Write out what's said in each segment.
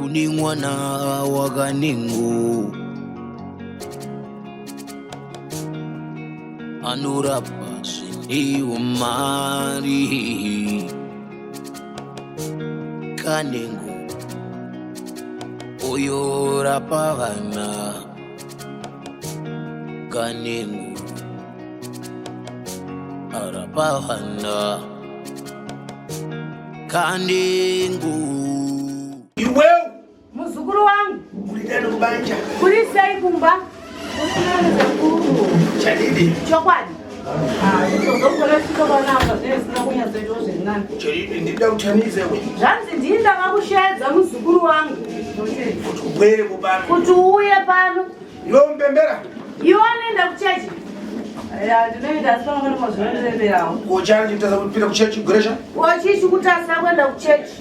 Kune mwana wakanengo anorapa zvine umari kanengo oyorapa vana kanengo arapa vana kanengo. Iwewe muzukuru wangu kuritani kubanja kuri sei kumba? Chadidi Chokwadi. Chadidi ndida kuchanise we. Zvanzi ndini ndakakusheedza muzukuru wangu kuti ubwere kubano, kuti uuye pano. Iwe umpembera. Iwe unoenda kuchechi? Ndinoenda asi pamwe pane mazvinondiremerawo. Kochani chitasa kupinda kuchechi gresha. Wachichi kutasa kuenda kuchechi?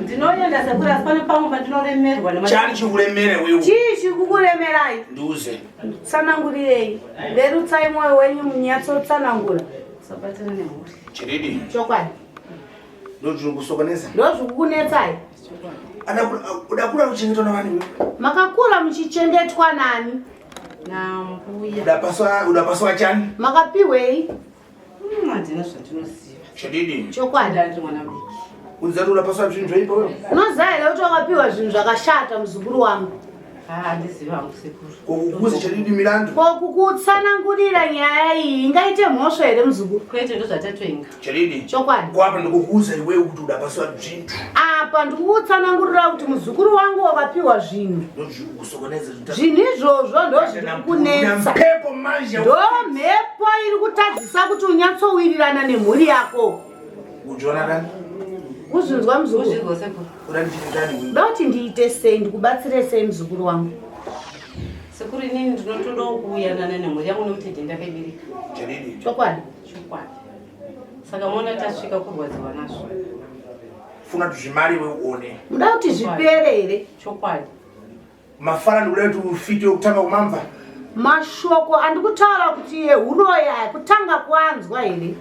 Ndinoenda sekuru, asi pane pamwe pandinoremerwa nema. Chani chikuremere wewe? Chii chikukuremerai? Ndiuze. Tsanangurirei, rerutsai mwoyo wenyu munyatsotsanangura. Sabatana nemhuri. Chadidi. Chokwadi. Ndozvikusokoneza. Ndozvikukunetsai. Udakura kuchengetwa navani? Makakura muchichengetwa nani? Nambuya. Udapaswa udapaswa chani? Makapiwei? Handina zvandinoziva. Chadidi. Chokwadi. Ndandiri mwana mudiki. Unzati udapaswa zvinhu zvaipo wewe? Unoziva here kuti wakapiwa zvinhu zvakashata, muzukuru wangu? Handizivi hangu sekuru. Kokukuze chadidi milandu. Ko kukutsanangurira nyaya iyi ingaite mhosva here, muzukuru? Kwete, ndozvatatoinga. Chadidi. Chokwadi. Kwapa ndikukuuza iwewe kuti udapaswa zvinhu. Apa ndikukutsanangurira kuti muzukuru wangu wakapiwa zvinhu. Ndozvikusokoneza. Zvinhu izvozvo ndozviri kukunetsa. Mhepo manje. Ndo mhepo iri kutadzisa kuti unyatsowirirana nemhuri yako. Ujiona kani? Kuzvinzwa, muzukuru? Kuzvinzwa sekuru. Uda ndichitani wewe? Nda kuti ndiite sei, ndikubatsire sei, muzukuru wangu? Sekuru, inini ndinotodawo kuuyanana nemhuri yangu nekuti ndini ndakaibereka. Chadidi. Chokwadi. Chokwadi. Saka maona tasvika kurwadziwa nazvo. Funa tuzvimari wewe uone. Muda kuti zvipere here? Chokwadi. Mafara ndikuda kuti ufite kutanga kumamva. Mashoko andikutaura kuti yehuroyi aya kutanga kuanzwa here?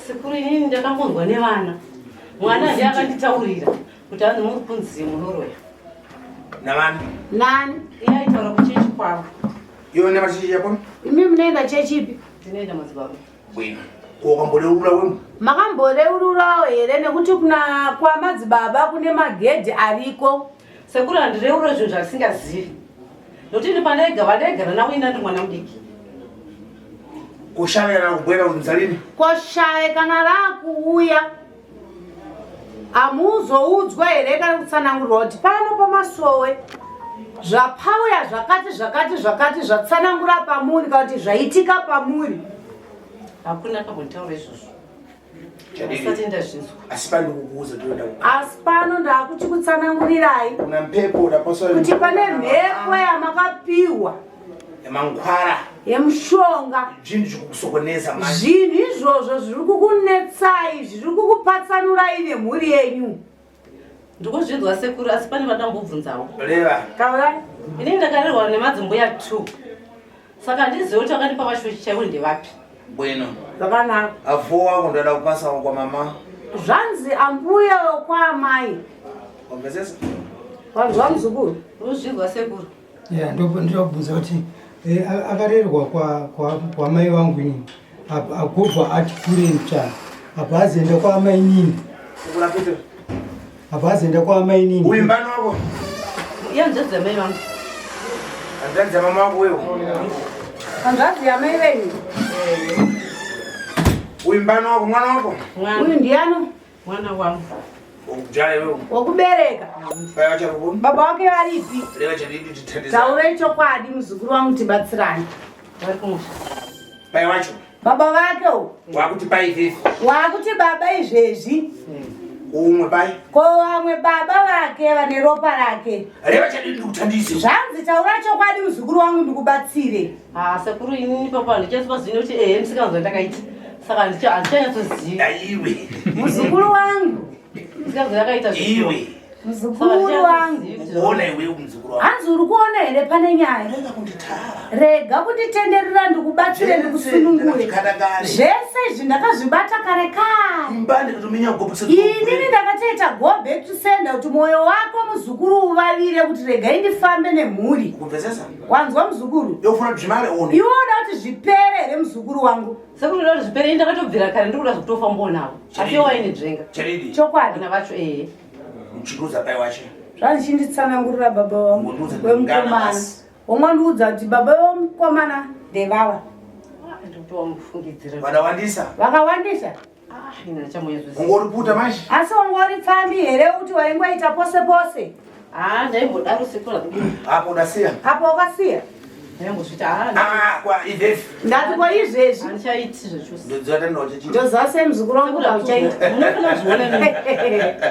Sekuru, inini ndakangonzwa nevana. Mwana ndiye akanditaurira kuti anzi muri kunzi munoroya. Navani? Nani? Iye aitaura kuchechi kwavo. Iwe nemachechi yako? Imi munoenda chechipi? Ndinoenda madzibaba. Bwino. Ko wakamboreurura wewe? Makamboreururawo here, nekuti kuna kwamadzibaba kune magedhi ariko? Sekuru, handireurure zvinhu zvandisingazivi nokuti ini pandaigara navo ini ndiri mwana mudiki. Kushave kana kubwera unzalini? Koshave kana raakuuya hamuzoudzwa here kana kutsanangurwa kuti pano pamasowe zvapauya zvakati zvakati zvakati zvatsanangura pamuri kana kuti zvaitika pamuri? Hakuna akambonditaura izvozvo. Chadidi. Asati ndazvinzwa. Asi pano ndikukuuza toenda. Asi pano ndaakuti kutsanangurirai Kuna mpepo udapaswa. kuti pane mhepo yamakapiwa Yamankwara. Yemushonga. Zvinhu zvikukusokoneza manje. Zvinhu izvozvo zviri kukunetsai, zviri kukupatsanurai nemhuri yenyu. Ndikuzvinzwa sekuru, asi pane vandambobvunzawo. Reva. Taurai. Inini ndakarerwa nemadzimbuya two, saka handizivi kuti vakandipa vashochi chaivo ndevapi. Bwino. Zvakanaka. Afo wako ndoda kupasa kwa mama. Zvanzi ambuya wekwaamai. Wamvesesa? Wanzwa, muzukuru? Ndikuzvinzwa sekuru. Ya, ndobvunza kuti akarerwa kwamai vangu inini, agobva ati kure mchana, abva azoenda kwaamai nini? Ukura Peter. Abva azoenda kwaamai nini? Uyu mbano wako. Ihanzvadzi yamai vangu. Hanzvadzi yamama wako wewe. Hanzvadzi yamai venyu. Uyu mbano wako, mwana wako. Mwana. Uyu ndiano? Mwana wangu. Ukujala iwewe. Wokubereka. Baba vacho. Baba wake varipi? Reva chadidi tithandisa. Taurai chokwadi, muzukuru wangu, tibatsirane. Vari kumusha. Pai wacho. Baba vake u Wakuti pai izvezvi. Wakuti baba izvezvi. Umwe pai. Ko vamwe baba vake vane ropa rake? Reva chadidi ndikuthandise. Zvanzi taura chokwadi, muzukuru wangu, ndikubatsire. Ah, sekuru, inini papa handichaziva kuti ehe musikanzwa ndakaita, saka handichanyatsoziva. Aiwe. Muzukuru wangu. Musikanzwa yakaita. Iwe. Muzukuru wangu. Kuona iwewe muzukuru wangu. Hanzi uri kuona here pane nyaya? Rega kunditara. Rega kunditenderera ndikubatsire Zvese ndikusunungure. ndakazvikata kare. Zvese izvi ndakazvibata kare kare. Imba ndikatomenya gobo Inini ndakatoita go back to sender kuti mwoyo wako muzukuru uvavire kuti regai ndifambe nemhuri. Kumvesesa? Wanzwa muzukuru? Yofuna kuti zvimare one. Iwe unoda kuti zvipere here muzukuru wangu? Sekuru ndoda kuti zvipere, ini ndakatobvira kare ndiri kuda zvekutofambawo navo. Asi wainedzvenga. Charidi. Chokwadi. Vana vacho ehe. Muchikuza pai wacho. Zvandichinditsanangurira baba vangu Ungondiudza kuti wemukomana. ngana basi. Wongondiudza kuti baba vemukomana ndevava. Ah, ndikutowamufungidzira. Vadawandisa. Vakawandisa. Ah, ini handichamunyatsoziva. Ungoriputa manje. Asi wanga uri pfambi here kuti waingoita pose pose? Ah, ndaimbodaro sekuru handidi. Apo udasiya. Apo wakasiya. Ndaimbozviti ah, Ah, kwa ivefi. Ndati kwa izvezvi. handichaiti zvachose. Ndodziva tani wacho. Ndoziva sei muzukuru wangu Sekuru kauchaita. Munofanira kuzviona imi.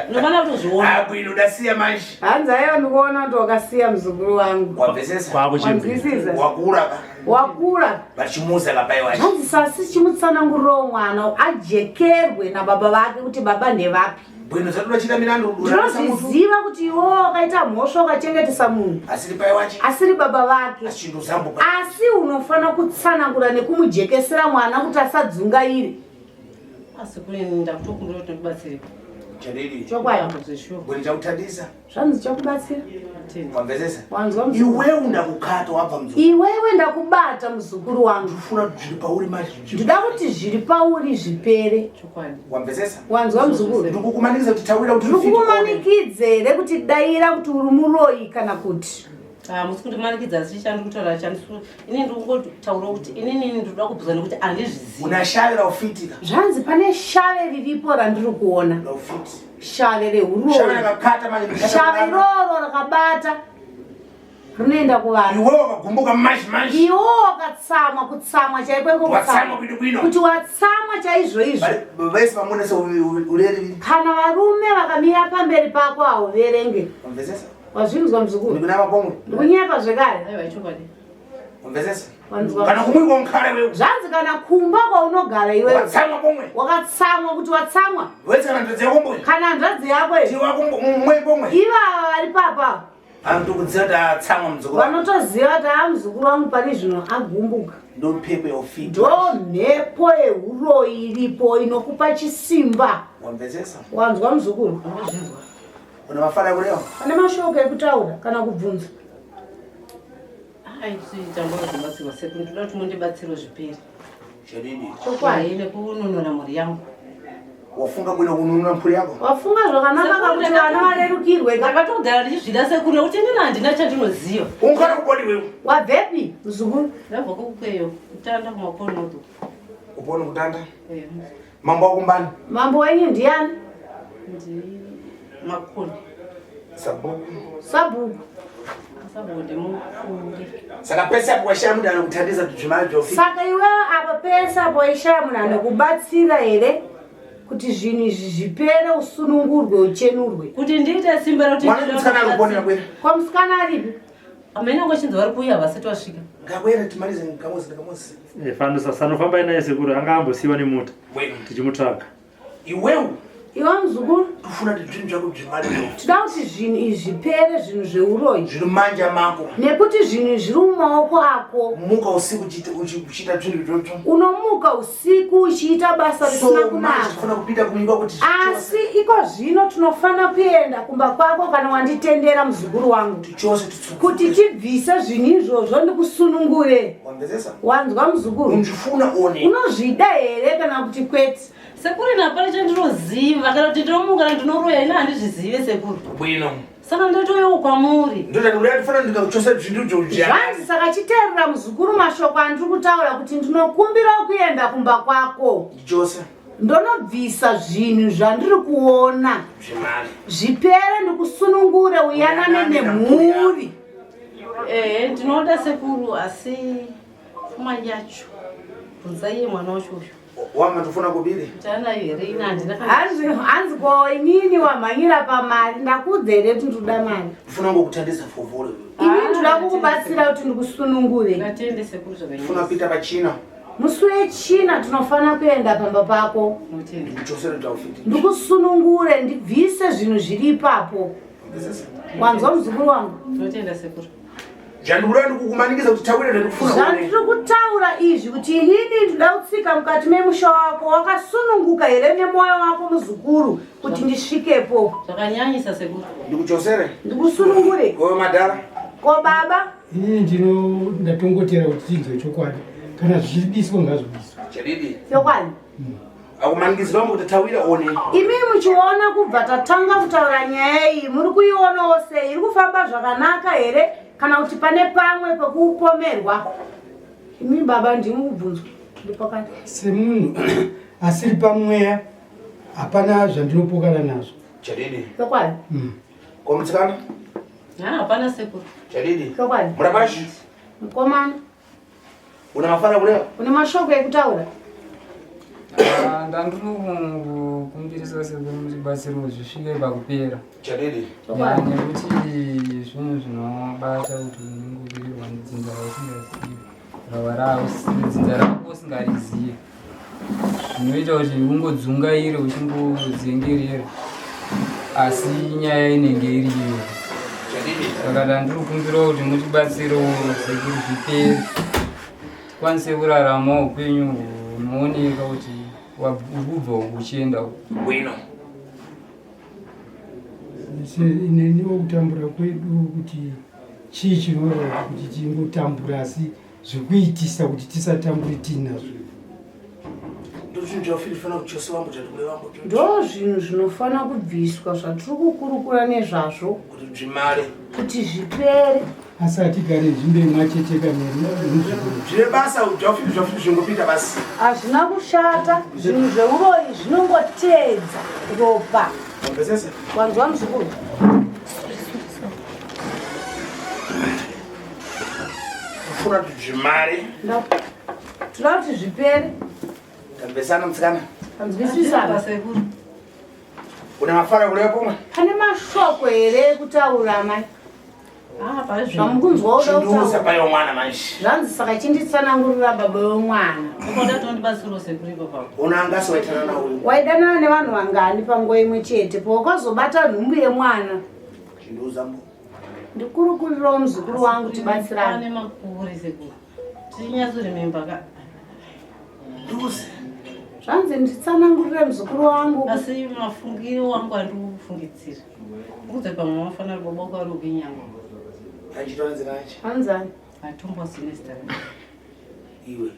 Munofanira kutozviona. Ah, bwino udasiya manje. Hanzi aiwa ndikuona kuti wakasiya muzukuru wangu. Wabvesesa. Kwakuchembera. Wanzwisisa? Wakura ka. Wakura. Vachimuza kapai wacho. Hanzi sasi chimutsanangurirawo mwana ajekerwe nababa vake kuti baba ndevapi. Bwino zatoda chita milandu. Ndinozviziva kuti iwewe wakaita mhosva ukachengetesa munhu Asiri pai wacho. asiri baba vake. Ashindu zambo. Asi unofana kutsanangura nekumujekesera mwana kuti asadzungaire. Asi kune ndakutokumbira kuti ndibatsire. Charidi. Chokwadi. Zveshuwa. Bwino chakutandisa. Zvanzi chakubatsira. Wamvesesa? Wanzwa muzukuru. Iwewe ndakukata wabva muzukuru. Iwewe ndakubata muzukuru wangu. Ndifuna kuti zviri pauri manje. Ndinoda kuti zviri pauri zvipere. Chokwadi. Wamvesesa? Wanzwa muzukuru. Ndikukumanikidza kuti tawira kuti Ndiri kukumanikidza here kuti daira kuti uri muroyi kana kuti Ah, musi kundimanikidza asi chandiri kutaura chandisi ini ndiri kungotaura kuti inini ndinoda kubvunza nekuti handizvizivi. Una shave raufitika. Zvanzi pane shave riripo randiri kuona. Raufiti. Shave Shave rehuroyi. rakakata manje. Shave iroro rakabata rinoenda kuvanhu. Iwewe wakagumbuka manje manje. Iwe wakatsamwa kutsamwa chaiko iko Watsamwa bwino bwino. Kuti watsamwa chaizvo izvo. Vese vamonesa ureri. Kana varume vakamira pamberi pako hauverenge. Wamvesesa? Wazvinzwa muzukuru? Ndikunama pomwe. Ndikunyepa zvekare. Aiwa ichokwadi. Wamvesesa? Wanzwa. Kana kumwe kwamukhale wewe. Zvanzi kana kumba kwaunogara iwewe. Watsamwa pomwe. Wakatsamwa kuti watsamwa. Wese kana ndodzi yako mbwe. Kana hanzvadzi yako iyi. Tiwa kumwe pomwe. Ivava vari papa. Antu kudziva kuti atsamwa muzukuru. Vanotoziva kuti haa muzukuru wangu pane zvino agumbuka. Ndo mhepo yaufiti. Ndo mhepo yehuroyi iripo inokupa chisimba. Wamvesesa? Wanzwa muzukuru? Unozvinzwa. Una mafara kureva? Pane mashoko ekutaura kana kubvunza. Ai, tambura kubatsirwa sekuru ndinoda kuti mundibatsire zvipere. Chadidi. Chokwadi. Nekununura mhuri yangu. Wafunga bwino kununura mhuri yako? Wafunga zvakanaka Sekuru, kuti vana varerukirwe. Ndakatogara ndichizvida sekuru nekuti inini handina chandinoziva. Ungana kubodi wewe. Wabvepi muzukuru? Ndabva kukweyo kutanda kumakonoto. Upone kutanda? Mambo wakumbani? Mambo wenyu ndiani? Ndi Makoni. Sabhuku. Sabhuku. Sabhuku ndimufunge. Saka pese apo washaya munhu anokutandisa kuti zvimari zvaufiti. Saka iwewe apa pese apo waishaya munhu anokubatsira here kuti zvinhu izvi zvipere usunungurwe uchenurwe? Kuti ndiite simba rekuti Mwana musikana ari kuponera kwere. Kwa musikana aripi? Amene angochinzi vari kuuya vasati vasvika. Ngakwere timalize ngamozi ngamozi. Fandusa sanofambai naye sekuru anga ambosiyiwa nemota Bwino. tichimutsvaga. Iwewe Iwe muzukuru, tofuna kuti zvinhu zvako zvimari zvaufiti. toda kuti zvinhu izvi zvipere zvinhu zveuroyi. Zviri manja mako. Nekuti zvinhu izvi zviri mumaoko ako. Muka usiku uchiita zvinhu izvozvo. Unomuka usiku uchiita basa risina So manje kunaka. tofuna kupinda kunyika kuti Asi iko zvino tinofana kuenda kumba kwako kana wanditendera muzukuru wangu. chose titsuke. Kuti tibvise zvinhu izvozvo ndikusunungure. Wamvesesa? Wanzwa muzukuru? Unzvifuna one. Unozvida here kana kuti kwete? Sekuru ini hapana chandinoziva kana kuti ndinomuka kana ndinoroya ini handizvizive sekuru. Bwino. Saka ndatoyawo kwamuri. Ndotati uya ndifuna ndikakuchosa zvinhu izvozvo. Zvanzi saka chiteerera muzukuru mashoko andiri kutaura kuti ndinokumbirawo kuenda kumba kwako. Chose. Ndonobvisa zvinhu zvandiri kuona. Zvimari. Zvipere ndikusunungure uyanane nemhuri. Ehe, ndinoda sekuru asi pfuma yacho. Bvunzai iye mwana wacho uyu. Wanga tofuna kubiri? Kuti anayo here ini handina kana. Hanzi hanzi ko inini wamhanyira pamari ndakuudza here kuti ndinoda mari. Ndifuna ngokutandisa fovolo. Ini ndinoda kukubatsira kuti ndikusunungure. Ngatende sekuru Ndifuna zvakanyanya. kupinda pachina. Musi wechina tinofana kuenda pamba pako. Notenda. Ndikuchosere kuti aufiti. Ndikusunungure ndibvise zvinhu zviri ipapo. Wanzwa muzukuru wangu? Tinotenda sekuru. Zvandikuda ndikukumanikidza kuti taurira ndikufuna one. Zvandiri kutaura izvi kuti inini ndinoda kutsika mukati memusha wako wakasununguka here nemwoyo wako muzukuru kuti ndisvikepo. Zvakanyanyisa sekuru. Ndikuchosere. Ndikusunungure. Ko madhara. Ko baba? Inini ndino ndatongotera kuti tinzwe chokwadi. Kana zvichidiswa ngazvidiswe. Chadidi. Chokwadi. Akumanikidzi vangu kuti tawira one. Imi muchiona kubva tatanga kutaura nyaya iyi muri kuionawo sei? Iri kufamba zvakanaka here kana kuti pane pamwe pekupomerwa? Imi baba ndimi kubvunzwa. Ndipakati. Semunhu asiri pamweya hapana zvandinopokana nazvo. Chadidi. Chokwadi. Ko mutsikana? Ha, hapana sekuru. Chadidi. Chokwadi. Murabashi. Mukomana. Una mafara kureva? Une mashoko ekutaura? Ah, ndandiri kungokumbirisa sekuru mutibatsirewo zvisvike pakupera. Chadidi. Ya, nekuti zvinhu zvinobata kuti unenge uchirirwa nedzinza rausingazivi, dzinza rako usingarizivi. Zvinoita kuti ungodzungaire uchingodzengerera, asi nyaya inenge iri iyo. Saka ndandiri kukumbirawo kuti mutibatsirewo sekuru zvipere, tikwanise kurarama upenyu hunooneka kuti uri kubva uku uchienda uku. Bwino. Neniwo kutambura kwedu kuti chii chinoreva kuti tingotambura asi zvekuitisa kuti tisatambure tiinazvo. Ndo zvinhu zvinofanira kubviswa zvatiri kukurukura nezvazvo kuti zvimare kuti zvipere. Asi hatigare nzvimbo imwe chete kana muzvikoro. Zvine basa zvafiri zvafiri zvingopinda basi. Hazvina kushata, zvinhu zveuroyi zvinongoteedza ropa. Wamvesesa? Wanzwa muzukuru? Kufuna kuti zvimare. Tinoda kuti zvipere. Tamvesana mutsikana. Tanzwisisana. Sekuru. Une mafaro kureva pomwe? Pane mashoko here ekutaura mai? Ah, pane zvinhu. Zvamukunzwa uda Chindiuza kutaura. pai womwana manje. Zvanzi saka chinditsanangurira baba wemwana. Unoda kuti undibatsirewo sekuru ipapo. Una angasi waitana nawo. Waidanana nevanhu vangani panguva imwe chete pawakazobata nhumbu yemwana? Chindiuza mbo. Ndikurukurirawo muzukuru wangu tibatsirane. Pane makore sekuru. Tinyatsorememba ka. Ndiuze. Zvanzi nditsanangurire muzukuru wangu. Asi mafungiro wangu andikufungidzira. Kudze pamwe mafanira baba wako ari kunyanga. Anchitoanzi nachi. Anzani. Atombo zita. Iwe.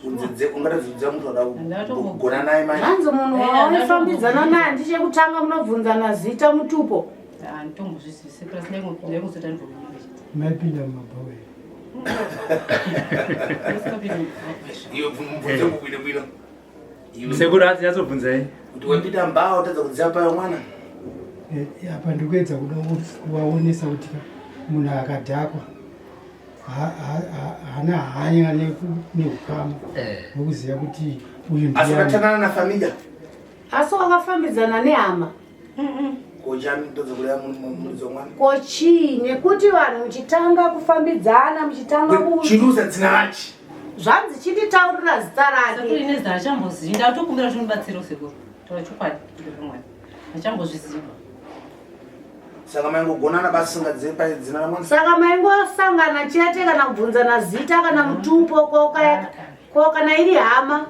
Unzidze ungatadzidza muthu wada kugona naye manje. Zvanzi munhu wawaifambidzana naye ndichekutanga munobvunzana zita mutupo. Anditombozvizivi sekuru asi ndaingozoti andibva kunyanga chete. Maipinda mumabhawa here? Iwe mubvunze bwino bwino. Sekuru hanzi nyatsobvunzai. Kuti wapinda mbao utadza kudziva payo mwana. Apa ndikuedza kuda kuvaonesa kuti munhu akadhakwa haana hanya neukama nekuziva kuti uyu Asi ndiani. ukatanana na familia. Asi wakafambidzana nehama. Kochani ndodza kureva muridzi womwana. Ko chii nekuti vanhu muchitanga kufambidzana muchitanga ku Chindiuza dzina rachi. Zvanzi chinditaurira zita Sekuru rake. ine zita achambozii. Ndatokumbira kuti undibatsirewo sekuru. Taura chokwadi ndiri mwana. Achambozviziva. Saka maingogonana basi singadzive pai dzina ramwana. Saka maingosangana chete kana kubvunzana zita kana mutupo ko kana iri hama.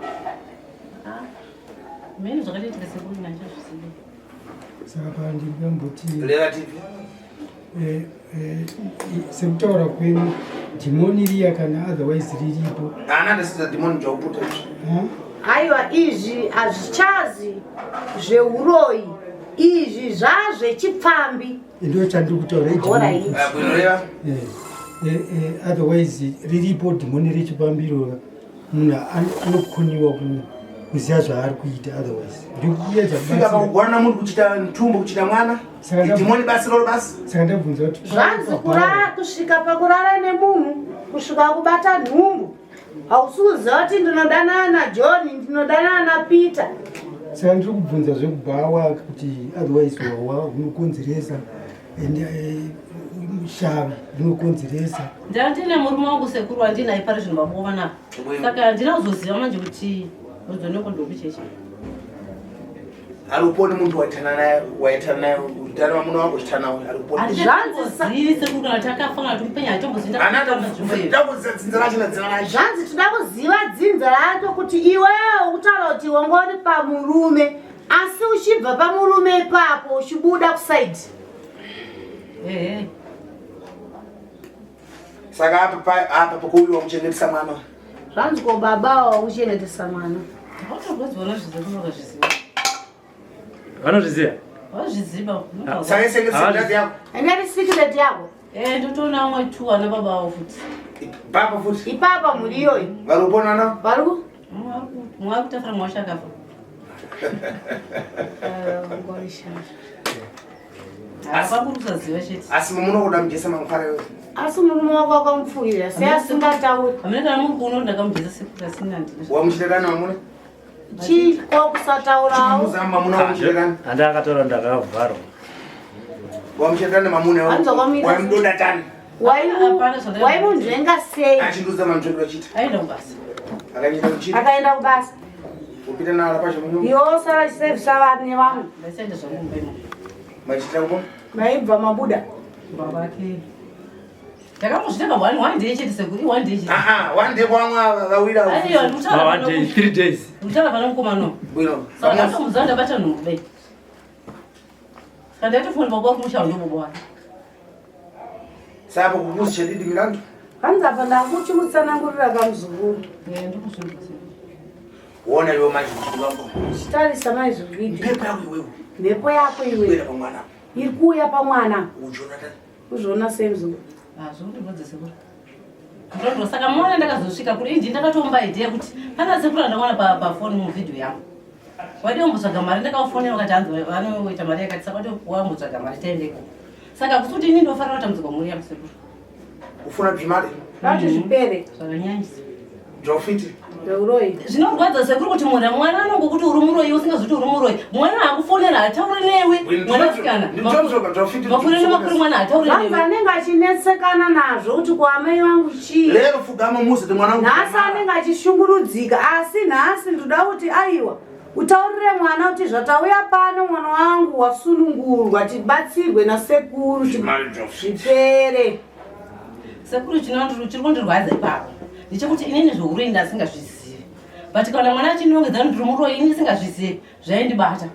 Mene zvakatoitika sekuru nachazviziva. Saka pandingamboti Lera tipi. Sekutaura kwenyu dhimoni riya kana otherwise riripo. Ana ndasiza dhimoni dzauputa izvi. Haiwa izvi hazvichazi zveuroyi izvi zvazvechipfambi. Ndo chandiri kutaura Bora idhimoni. iyi. Bwino reva. Otherwise riripo dhimoni rechipfambi munhu anokoniwa kuziva zvaari kuita otherwise. Ndikuedza Fika kubatsira. pakugona munhu kuchita ntumbu kuchita mwana. Saka Dhimoni basi roro basi. Saka ndabvunza kuti Zvanzi kusvika pakurara nemunhu kusvika kubata nhumbu. Hausi kuziva kuti ndinodanana naJohn ndinodanana naPeter. Saka ndiri kubvunza zvekubhawa kuti otherwise wawa hunokonzeresa and shavi rinokonzeresa. Ndandine murume wangu sekuru wandinaye pari zvinhu baba vanapa. Saka handina kuzoziva manje kuti rudzo nekondomu cheche. Ari uponi muntu waitana naye waitana naye Ndani vamuna wako chitanawo ari kupona. Handizivi sekuru kana takafa kana timupenya hatombozivi Ndakuziva dzinza racho nadzina racho. Zvanzi toda kuziva dzinza racho kuti iwewe ukutaura kuti wanga uri pamurume asi uchibva pamurume ipapo uchibuda kusaidi. Ehe. Saka apa apa pakuuyiwa kuchengetesa mwana. Zvanzi ko baba wakuchengetesa mwana. Vatorwadziwa nazviziva vakazviziva. Vanozviziva? Vazviziva. Saka isenge yako. Ine secret yako. Eh, ndotoona amwe tu ana baba avo futi. Baba futi. Ipapa mhuri iyoyi. Vari kupona na? Vari ku? Mumwe ari kutafura mumwe wacho akafa. Hapanguri kusaziva chete. Asi mumuna kuda mujesa mangwara iwe. Asi murume wako wakamupfuurira sei asingatauri? Hamene kana muri kuona kuti ndakamujesa sekuru asina ndini. Wamuchitetani mamuna? Chii ko kusataurawo? Muzama mamuna wamuchitetani. Handi akataura ndakavharwa. Wamuchitetani mamuna. Hanzi wakamira- Wamudoda tani. Waimunzvenga sei? Achinduza mamutsvengero chita. Aenda kubasa. Akaenda kuchita. Akaenda kubasa. Kupita nalo pasho munyumba. Iwe wosara uchisevhisa vanhu nevamwe. Ndaisaenda zvangu mumba imomo. Machitira kupona. Maibva mabuda. Baba ake. Ndakambozviita pa one day chete sekuru, i one day chete. Ah ah, one day kwamwe vawira. Aiwa, ndikutaura One day, 3 days. Ndikutaura pana mukomana. Bwino. Saka ndatomuziva ndabata nhumbu kudai. Saka ndaitofona baba wako musha ndo baba wake. Saka kukuzi chedidi milandu. Hanzi apa ndakuti kutsanangurira kamuzukuru. Eh, ndikuzvinzwa. Uona iwe manje muzukuru wangu. Chitarisa maizvivhidhiyo. Mhepo yako iwewe. Mhepo yako Kuenda iwe. pamwana. Iri kuuya pamwana. Uchiona tani. Uzviona sei muzukuru? Ah, zvokuti sekuru. Ndondro saka mwana ndakazosvika kuri inji ndakatomba idea kuti pana sekuru andawana pa pafoni muvhidhiyo yangu. Wadi ombotsvaga mari ndakawafonera vakati hanzi vanoita mari yakati saka wadi wambotsvaga mari taendeko. Saka kusi kuti ini ndofanira kutambudzika mhuri yangu sekuru. Ufuna zvimari. Rati zvipere. Zvakanyanyisa. Jofiti. Zveuroi. Zvinorwadza sekuru kuti munhu mwana anongokuti uri muroyi usingazoti uri muroyi. Mwana hakufonera hatauri newe. Mwanasikana. Ndinotsvaga jofiti. Makore nemakore mwana hatauri Zvanzi newe. anenge achinetsekana nazvo kuti kuamai vangu chii. Lero fugama muzi kuti mwana wangu. Nhasi anenge achishungurudzika asi nhasi ndoda kuti aiwa utaurire mwana kuti zvatauya pano mwana wangu wasunungurwa tibatsirwe nasekuru Zvimari jofiti. zvipere. Sekuru chiri kundirwadza ipapo ndechekuti inini zveuroyi ndasingazvizivi but kana mwana achinongedza ndiri muroyi ini ndisingazvizivi zvaindibata.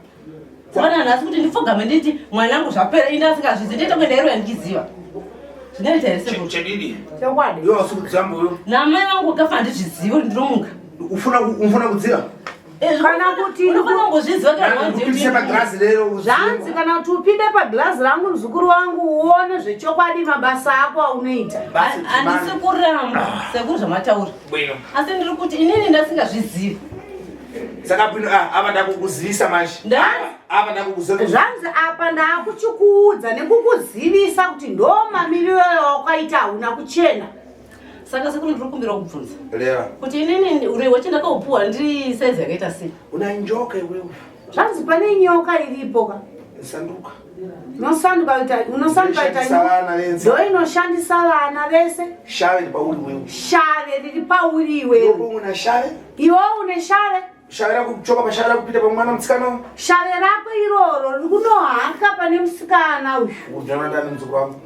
Saka nanhasi kuti ndipfugame nditi mwanangu zvapera ini ndasingazvizivi ndoita kunge ndairoya ndichiziva. Zvinoita here sekuru? Chedidi. Chokwadi. Iwe wasikudzambo iwe. Namai vangu vakafa handizvizivi kuti ndinomuka. Ufuna kudziva? Kana kuti Unofanira kungozviziva kana wanziva Upise pagirazi lero. Zvanzi kana kuti upinde pagirazi rangu muzukuru wangu uone zvechokwadi mabasa ako aunoita. Basi zvimari. Handisi kuramba sekuru zvamataura. Bwino. Asi ndiri kuti inini ndasingazvizivi. Saka bwino ah apa ndakukuzivisa manje. Apa ndakukuzivisa. Zvanzi apa ndaakuchikuudza nekukuzivisa kuti ndo mamiriro awakaita hauna kuchena. Saka sekuru ndiri kukumbira kubvunza. Lera. Kuti inini uroyi wacho ndakaupuwa ndiri saizi yakaita sei? Una njoka iwewe. Zvanzi pane nyoka iripo ka. Sanduka. Unosanduka kuita unosanduka kuita Inoshandisa vana vese. ndo inoshandisa vana vese. Shave ndi pauri wewe. Shave riri pauri iwewe. Iwe una shave. Iwe une shave. Shave rakuchoka pashave rakupinda pamwana musikana. Shave rako iroro riri kunohaka pane musikana uyu. Udzana ndani muzukuru wangu.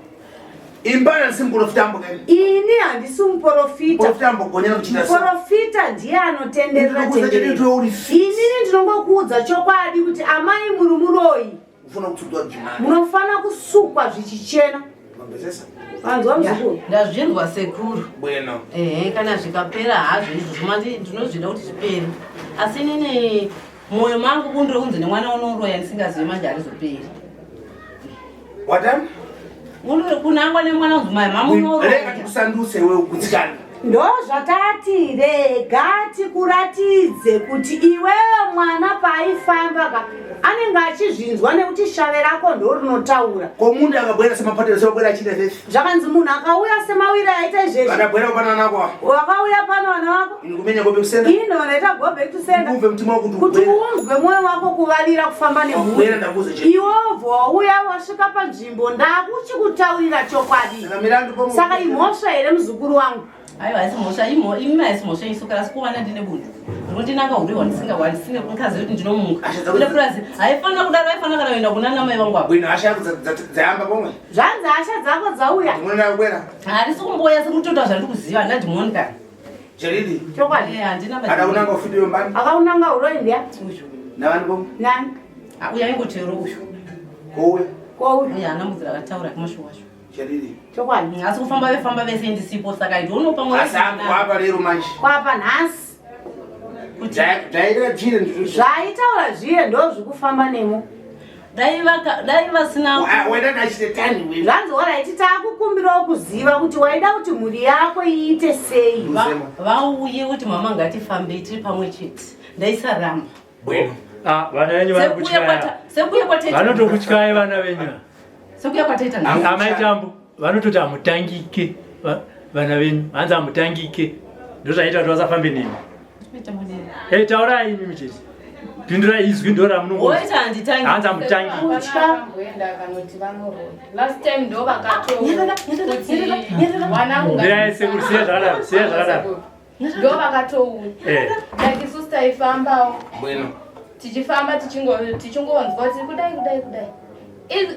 Imba ndisi muprofita ambogani. Ini handisi muprofita. Muprofita ambogonyera kuchita so. Muprofita ndiye anotenderera Ndinokuudza tenderera. chete uri fit. Inini ndinongokuudza chokwadi kuti amai muri muroyi. Ufuna kutsudwa zvimari. Munofana kusukwa zvichichena. Mabezesa. Vanzwa muzukuru. Ndazvinzwa sekuru. Bwino. Ehe, kana zvikapera hazvo izvozvo mandi ndinozvida kuti zvipere. Asi inini mwoyo mangu bundiro kunzi nemwana unoroya ndisingazivi manje harizoperi. Wadani? Bundiro kunangwa nemwana unzi mai mama Rega unoroya. tikusanduse iwewe kutsikana. Ndo zvatati rega tikuratidze kuti iwewe mwana paaifamba ka anenge achizvinzwa nekuti shave rako ndo rinotaura. Ko munhu akabwera semapatero semabwera achiita izvezvi. Zvakanzi munhu akauya semawira aita izvezvi. Akabwera kupana nako. Wakauya pano vana vako. Ini kumenya gobe kusenda. Ino unoita go back to sender. Ubve mutima wako kuti Kuti ubwere. unzwe mwoyo wako kuvalira kufamba nemhuri. Bwera ndakuudza chete. Iwe ubva wauya wasvika panzvimbo ndakuchikutaurira chokwadi. Saka milandu pomo. Saka imhosva here muzukuru wangu? Aiwa haisi mhosva imi haisi mhosva yenyu sokera asi kuwana ndine bundu. Kundinanga uri wandisinga wandisine kunkazi kuti ndinomuka. Hasha dzako Ine purazi haifanira kudaro aifanira kana kuenda kuna namai vangu ava. Bwino hasha yako dzayamba pomwe. Zvanzi hasha dzako dzauya. Ndimona nakwera. Harisi kumboya sekutoita zvandiri kuziva handina dhimoni kana. Jeridi. Chokwadi. Eh, handina Ada kunanga ufidiwe mbani. Akaunanga uroyi ndiya. Uyu. Navani pomwe. Nani? Ah, uyu aingotero uyu. Kouya. Kouyu. Uyu haana mudzi rakataura kumashure wacho. Jeridi. Chokwadi. Asi kufamba vefamba vese ndisipo saka I don't know pamwe Asi kwapa lero manje. Kwapa nhasi. Dzaita chire ndizvo. Zvaitaura zviye ndo zvikufamba nemo. Dai vaka dai vasina Waida ndachite tani wewe. Zvanzi oraiti takukumbirawo kuziva kuti waida kuti mhuri yako iite sei. Vauye kuti mama ngatifambei tiri pamwe chete. Ndaisaramba. Bwino. Ah, vana venyu vari kutyaya. Sekuya kwataita. Vanotokutyai vana venyu. Sekuya kwataita. Amai Tambu vanototi hamutangike vana venyu. Hanzi hamutangike. Ndozvaita kuti vasafambe nemi. Eh, taurai imi chete. Pindurai izwi ndo ramunongo. Woita handitangi. Hanzi hamutangi. Vamboenda kanoti vanoroya. Last time ndo vakatoona kuti mwana Mirai sekuru, siya zvakadaro, siya zvakadaro. Ndo vakatouya. Eh. Like isusu taifambawo Bwino. tichifamba tichingonzwa kuti kudai kudai kudai.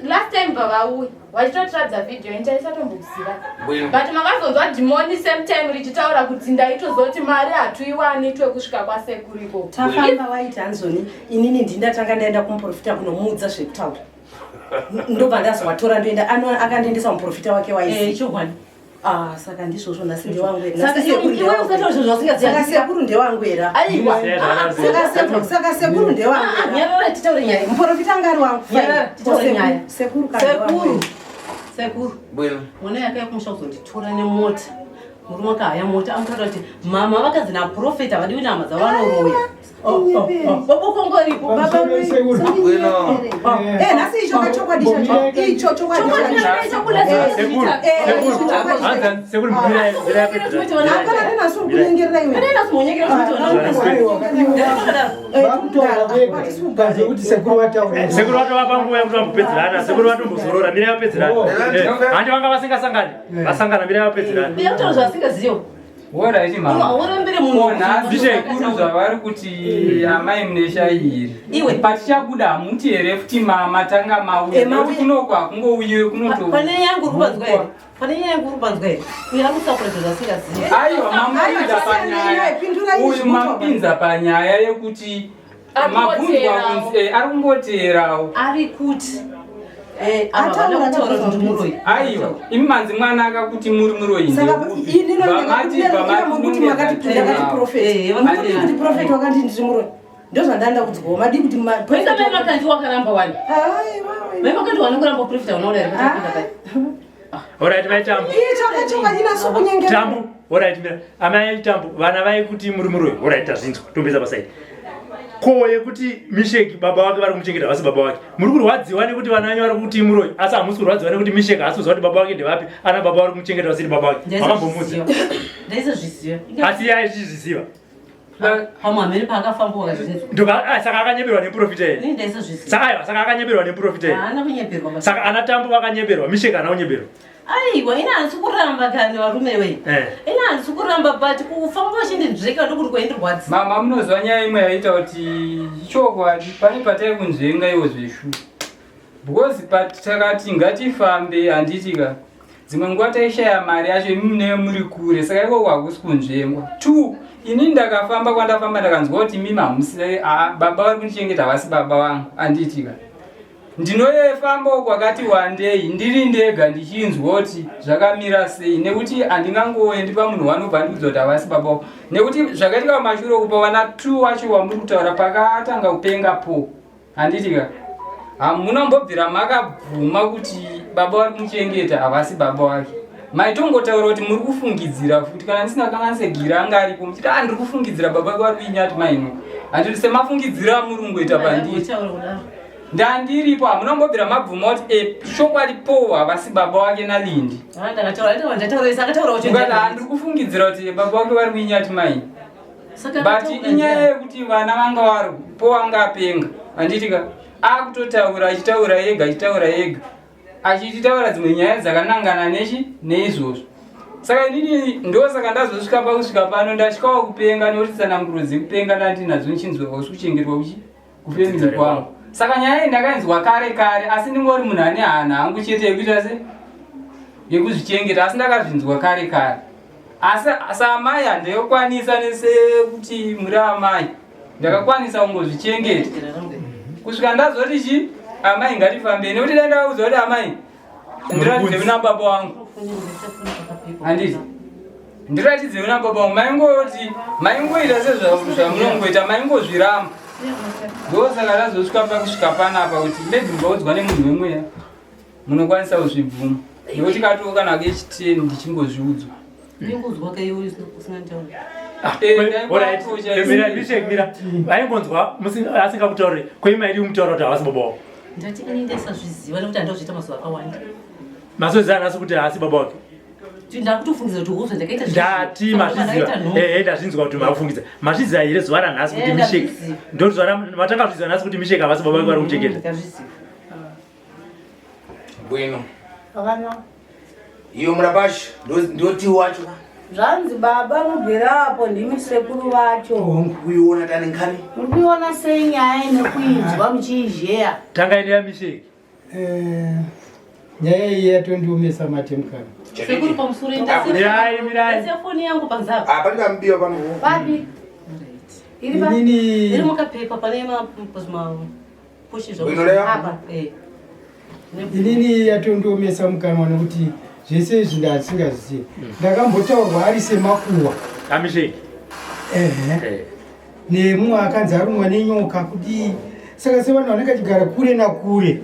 Last time vavauya vachitotiradza video ini taisatomboziva. Bwino. But makazonzwa dhimoni same time richitaura kuti ndaitozoti mari hatuiwani twekusvika kwasekuru ikoko. Tafamba waiti hanzoni inini ndindatanga ndaenda kumuprofita kunomuudza zvekutaura. Ndobva ndazowatora ndoenda akandiendesa kumuprofita wake waisi. Chokwadi. Ah, saka ndizvozvo nhasi ndewangu here. Saka Nhasi sekuru iwe ndewangu. usataura zvinhu zvausingazii. Saka sekuru ndewangu here. Aiwa. Saka sekuru saka sekuru ndewangu. Ah, Nyarara titaure nyaya. Muprofita anga ari wangu. Nyarara, titaure nyaya. Sekuru kana Sekuru. Sekuru. Bwino. Mwana yakauya kumusha kuzonditora nemota. Murume akahaya mota amutaura kuti mama vakanzi naprofeta havadiwi nehama dzavanoroya. Bobokongo ripo. Bwino. Eh, nhasi icho kachokwadi chacho. Icho chokwadi chacho. Sekuru, sekuru. Hanzi sekuru mirai, mirai pedyo. Hapana nenhasi uri kunyengerera iwe. Vakutaura vega panze kuti sekuru vataura. Sekuru vatovapa nguva yekuti vambopedzerana, sekuru vatombozorora, mirai vapedzerana. Handi vanga vasingasangani, vasangana mirai vapedzerana. Uya kutaura zvasingaziyo. Woraiti mama. Urambire munhu. Nhasi sekuru zvavari kuti amai mune shairi. Iwe. Patichabuda hamuti here futi mama tanga mauya. Eh, mauya. Nekuti kunoko hakungouyiwe kunoto. Pane yangu uri kupanzwa here? Pane nyaya yangu uri kupanzwa here? Uya ari kusapota zvinhu zvasingazivi. Aiwa mamupinza panyaya. Uyu mamupinza panyaya yekuti mabvunzwa kunzi ari kungoteerawo. Ari kuti ava Ataura vada kutaura kuti ndiri muroyi. Aiwa imi manzi mwana akakuti muri muroyi Saka ndeupi? ini Bvamati ndinokuti makati ndakati prophet. Vanoti kuti prophet wakati ndiri muroyi. Ndozvandanda kudzwa. Madii kuti Kuenda mai makanzi wakaramba wani. Aiwa. Mai makanzi wanokuramba profita unoona here kuti apinda pai. Alright, mai Tambu. Icho kachokwadi naso kunyengerera. Tambu, alright, mira. Amai Tambu, vana vaikuti muri muroyi. Alright, tazvinzwa. Tombeza pasaidi. Ko yekuti Misheki baba wake vari kumuchengeta vasi baba wake. Muri kurwadziwa nekuti vana venyu vari kuti muroyi, asi hamusi kurwadziwa nekuti Misheki haasi kuziva kuti baba wake ndevapi, ana baba vari kumuchengeta vasiri baba wake. Makambomudza. Ndaisazviziva. Asi iye aizvizviziva. Pamwe hamene paakafamba wakazvinzwa. Ndoka saka akanyeberwa neprofita here? Ini ndaisazviziva. Saka aiwa, saka akanyeberwa neprofita here? Haana kunyeberwa baba. Saka ana Tambu vakanyeberwa, Misheki haana kunyeberwa. Aiwa, ini handisi kuramba kani varume wei. Eh. Ini handisi kuramba but kufamba vachindinzveka ndokuti kwaindirwadza. Mama munoziva nyaya imwe yaita kuti chokwadi pane patai kunzvenga iwo zveshu because patakati ngatifambe handiti ka dzimwe nguva taishaya mari yacho imi munenge muri kure saka ikoko hakusi kunzvengwa two ini ndakafamba kwandafamba ndakanzwa kuti mimi hamusi baba vari kundichengeta havasi baba vangu handiti ka ndinoyefambawo kwakati wandei ndiri ndega ndichinzwa kuti zvakamira sei nekuti handingangoendi pamunhu wanobva ndikuudza kuti havasi baba vangu nekuti zvakaitika kumashure uku pavana two wacho wamuri kutaura pakatanga kupenga po handiti ka hamunambobvira makabvuma kuti baba vari kumuchengeta havasi baba wake maitongotaura kuti muri kufungidzira futi kana ndisina kanganise gira anga aripo muchiti a ndiri kufungidzira baba vake vari kuinyati maino handiti semafungidziro amuri kungoita pandiri Kutaura kudaro. ndandiripo hamunambobvira mabvuma kuti e chokwadi po havasi baba wake nalindi Ah, ndakataura, ndataura, ndakataura kuti mukati handiri kufungidzira kuti baba wake vari kuinyati maino Saka but akataura inyaya ndiani? yekuti vana vanga vari po vanga apenga handiti ka akutotaura achitaura ega achitaura ega achititaura dzimwe nyaya dzakanangana nechi neizvozvo Saka inini ndosaka ndazosvika pakusvika pano, ndasvikawo kupenga nekuti tsananguro dzekupenga ndandinadzo nichinzwa usi kuchengetwa kuchi kufemili kwangu. Saka nyaya iyi ndakainzwa kare kare, asi ndingori munhu ane hana hangu chete yekuita se yekuzvichengeta, asi ndakazvinzwa kare kare. Asi saamai handakwanisa nesekuti muri amai, ndakakwanisa kungozvichengeta kusvika ndazoti chi amai ngatifambei, nekuti dai ndakaudza kuti amai ndiratidze kuna baba wangu, handiti ndiratidze kuna baba wangu, maingoti maingoita sezvamunongoita, maingozviramba. Ndosaka ndazosvika pakusvika panapa kuti maybe mukaudzwa nemunhu wemweya munokwanisa kuzvibvuma, nekuti katoo kana kechiteni ndichingozviudzwa. Mira, vaingonzwa asingakutaurire koimaidi kumutaura kuti havasi baba wako. Ndati ini ndaisazviziva nekuti handazviita mazuva akawanda. Mazoziva nhasi kuti haasi baba wake. Ndakutofungidzira kuti hozva ndakaita. Ndati mazviziva. Ehe, ndazvinzwa kuti makufungidza. Mazviziva here zuva ranhasi kuti Mishek ndo zuva matanga zviziva nhasi kuti Mishek havasi baba vake vari kuchengeta? Ndazviziva. Bwino. Zvakanaka. Iyo murapashi ndoti wacho. Zvanzi baba mubvira apo ndimi sekuru vacho. Kuiona tani nkani. Muri kuiona sei nyaya nekuinzwa muchiizheya? Tanga ine yaMishek. Nyaya iyi yatondiomesa mate mukana. Sekuru pamusoro Mirai, mirai. enda foni yangu panze apa. Ah, pane kambiwa pano. Papi? Iri pa? Inini Iri mukapepa pane mapushi Bwino leo? Apa. Eh. Inini yatondiomesa mukanwa nekuti zvese izvi ndasingazivi. Ndakambotaurwa ari semakuwa. AMishek. Ehe. Nemumwe akanzi arumwa nenyoka kudii. Saka sevanhu vanenge vachigara kure nakure,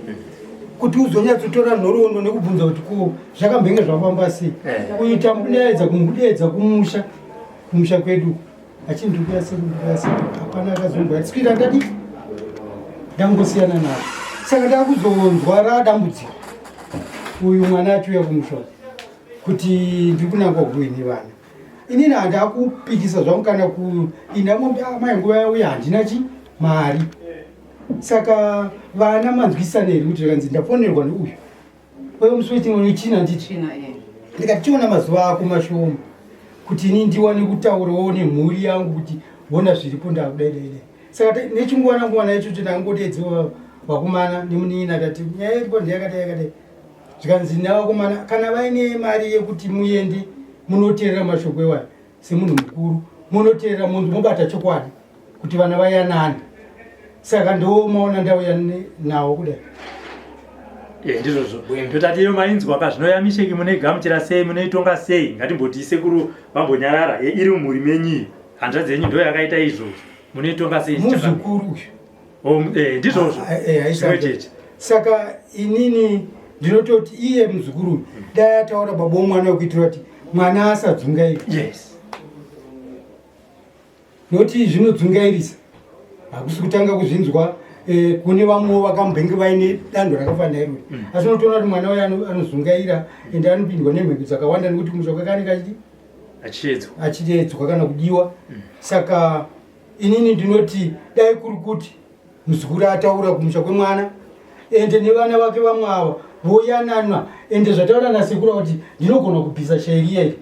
kuti uzonyatsotora nhoroondo nekubvunza kuti ko zvakambenge zvafamba sei, kuita mudaedza kumudeedza kumusha kumusha kwedu achindikuya sekuya seku, hapana akazomboya tiswira ndadi ndangosiyana nazvo. Saka ndakuzonzwa radambudziko uyu mwana achiuya kumusha kuti ndiri kunangwa kuini vana. Inini handakupikisa zvangu kana ku indangombi amai nguva yauya handina chi mari. Saka vana manzwisisana here kuti zvakanzi ndafonerwa neuyu uyo musi wechina handiti? China, eh. Ndikati chiona mazuva ako mashoma kuti ini ndiwane kutaurawo nemhuri yangu kuti ona zviripo ndakudai dai dai. Saka nechinguva nguva ichocho ndangodedziwa vakomana nemunin'ina, ndati nyaya iripo ndeyakadai yakadai. Zvikanzi navakomana kana vaine mari yekuti muende munoteerera mashoko iwayo semunhu mukuru, munoteerera munhu mobata chokwadi kuti vana vayanani. Saka ndomaona ndauya nawo kudai. Ndizvozvo ndotati iyo mainzwa ka zvino yaMisheki munoigamuchira sei, munoitonga sei? Ngatimboti sekuru vambonyarara, iri mumhuri menyu iyi, hanzvadzi yenyu ndo yakaita izvozvo, munoitonga sei? Muzukuru uyu. Oh, ndizvozvo. Haishambe. Zvimwe chete. Saka inini ndinototi iye muzukuru uyu dai ataura baba womwana wekuitira kuti mwana asadzungaira. Yes. Noti zvinodzungairisa hakusi kutanga kuzvinzwa, kune vamwewo vakambenge vaine danho rakafanira irori, asi unotoona kuti mwana uyu anozungaira ende anopindwa nemhiko dzakawanda nekuti kumusha kwake anenge achidi achiedzwa achiedzwa kana kudiwa. Saka inini ndinoti dai kuri kuti muzukuru ataura kumusha kwemwana ende nevana vake vamwe ava voyanana, ende zvataura nasekuru kuti ndinogona kubvisa shairiya iri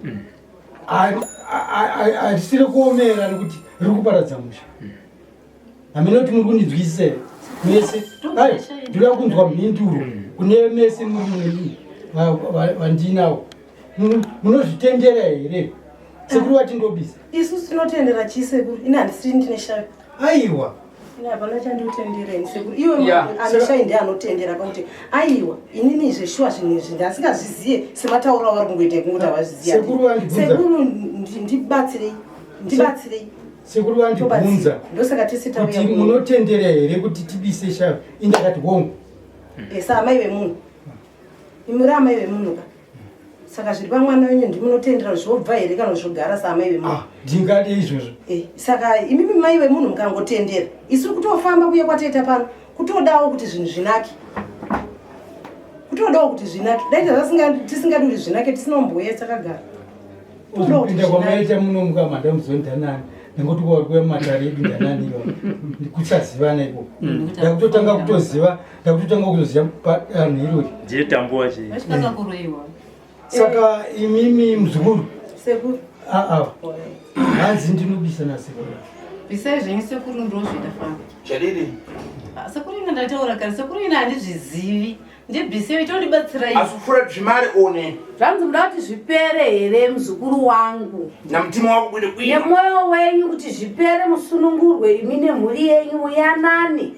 harisiri kuomera nekuti riri kuparadza musha. Hamene kuti muri kundinzwisisa here mese? Ai, ndinoda kunzwa mhinduro kune mese muri munemi vandinawo. Munozvitendera here sekuru vati ndobisa? Isusu tinotendera chii sekuru? Ini handisiri ndine shavi. Aiwa. Ini hapana chandinotendera ini sekuru. Iwe Yeah. ane shavi ndiye anotendera pakuti aiwa inini zveshuwa zvinhu izvi ndasingazviziye sematauro avari kungoita ekunguti havazviziya. Sekuru vandibvunza. Sekuru ndibatsirei. Ndibatsirei. Sekuru vandibvunza Ndosaka tese kuti tauya kuno. munotendera here kuti tibise shavi, indakati hongu. Saamai vemunhu. Imuri amai vemunhu ka. Saka zviri pamwana wenyu ndimunotendera zvobva here kana zvogara saamai vemunhu? Ndingade izvozvo. Saka imimi mai vemunhu mukangotendera, isu kutofamba kuya kwataita pano kutodawo kuti zvinhu zvinake. Kutodawo kuti zvinake. Dai tisingadi kuti zvinake tisina kumbouya takagara. Kutodawo kuti Uzopinda zvinake. kwamaita munomuka manda muzoni ndanani nekuti kwakuya mumatare edu ndanani iwa kusazivana ikoko. Ndakutotanga kutoziva, ndakutotanga kutoziva padanho irori. Ndiye tambuwa chii? Vachitanga kuroiwa. Saka imimi muzukuru. Sekuru. Ah ah. Hanzi ndinobisa nasekuru. Bisai zvenyu sekuru ndozvida famba. Chadini? Ah, sekuru ina ndataura kare sekuru ina handizvizivi. Ndibvisei tondibatsirai. Asi fura zvimari one. Zvanzi muda kuti zvipere here muzukuru wangu? Namutima wako kude kuita. Nemwoyo wenyu kuti zvipere musunungurwe imi nemhuri yenyu muyanane.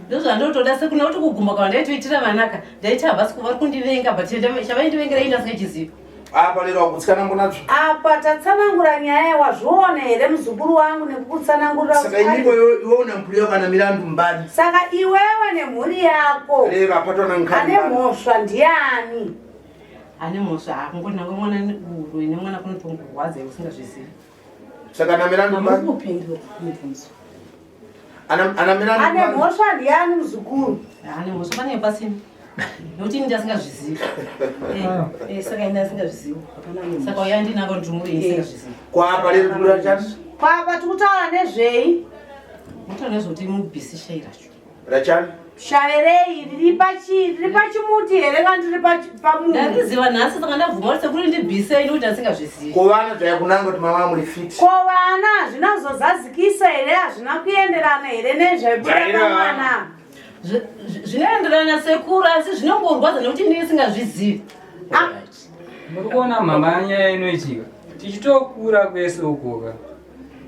Ndozvandotoda sekuru nekuti kugumba kwa ndaitoitira vanaka ndaiti havasi kuvari kundivenga but chavaindivengera ini asingachizivi. Apa lero wakutsikana mbonazvo. Apa tatsanangura nyaya wazviona here muzukuru wangu nekukutsanangurira Saka imiko iwe una mhuri yako ana mirandu mbani. Saka iwewe nemhuri yako. Lero apatwa na nkani. Ane mhosva ndiani? Ane mhosva akungoti nango mwana uroyi nemwana kunotongorwadza iwe usingazvizivi. Saka ana mirandu mbani. Kupindura mibvunzo. Ana mirandu Ane mhosva ndiani muzukuru? Ane mhosva pane pasina. Nekuti ini ndasingazvizivi. Eh, saka ini asingazvizivi. Hapana ane mhosva. Saka uya ndinako ndimuri ini singazvizivi. Kwa apa lero kudura chani? Kwa apa tikutaura nezvei? Mutaura nezvekuti mubvise shai racho. Rachani? Shaverei riri pachi riri pachimuti here kana riri pamunhu? Ndariziva nhasi saka ndabvuma kuti sekuru ndibvisei nekuti asingazvizivi. Ko vana zvayakunanga kuti mama muri fit. Ko vana hazvina kuzozazikisa here hazvina kuenderana here nezvaibuda pamwana? Zvinoenderana sekuru asi zvinongorwadza nekuti ndini singazvizivi. Muri kuona mama nyaya inoitika tichitokura kwese ukoka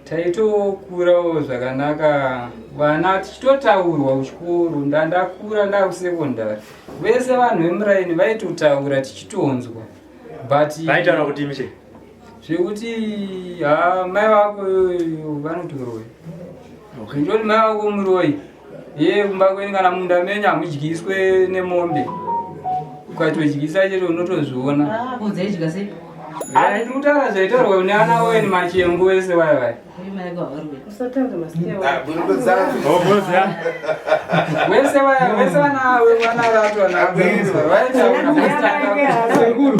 taitokurawo zvakanaka vana tichitotaurwa kuchikoro ndandakura ndakusekondari vese vanhu vemuraini vaitotaura tichitonzwa but Vaitaura kuti mishe zvekuti ha mai vako vanotoroya ndoti mai vako muroyi ye kumba kwenyu kana munda menyu hamudyiswe nemombe ukatodyisa chete unotozviona Kudzaidya sei? Ndiri kutaura zvaitaurwa neana oweni machengu vese vaya vaya Usataura masitewa. Wese vaya vese vana vana rato vana vaitaura Sekuru.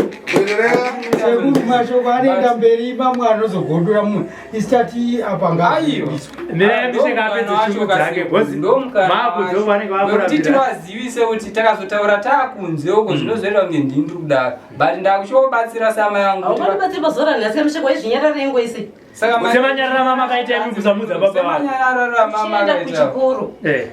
Sekuru mashoko anoenda mberi mamwe anozogondora mumwe. Isati apa ngaaiwa. Nekuti tivazivise kuti takazotaura taakunze uko zvinozoita kunge ndini ndiri kudaro but ndakuchobatsira sama yangu kuti Haungandibatsiri pazuva ranhasi kamusheko waizvinyarara yengo ise. Saka Semanyarara mama akaita imi kusamudza baba vako. Semanyarara mama Chienda akaita. kuchikoro. Eh.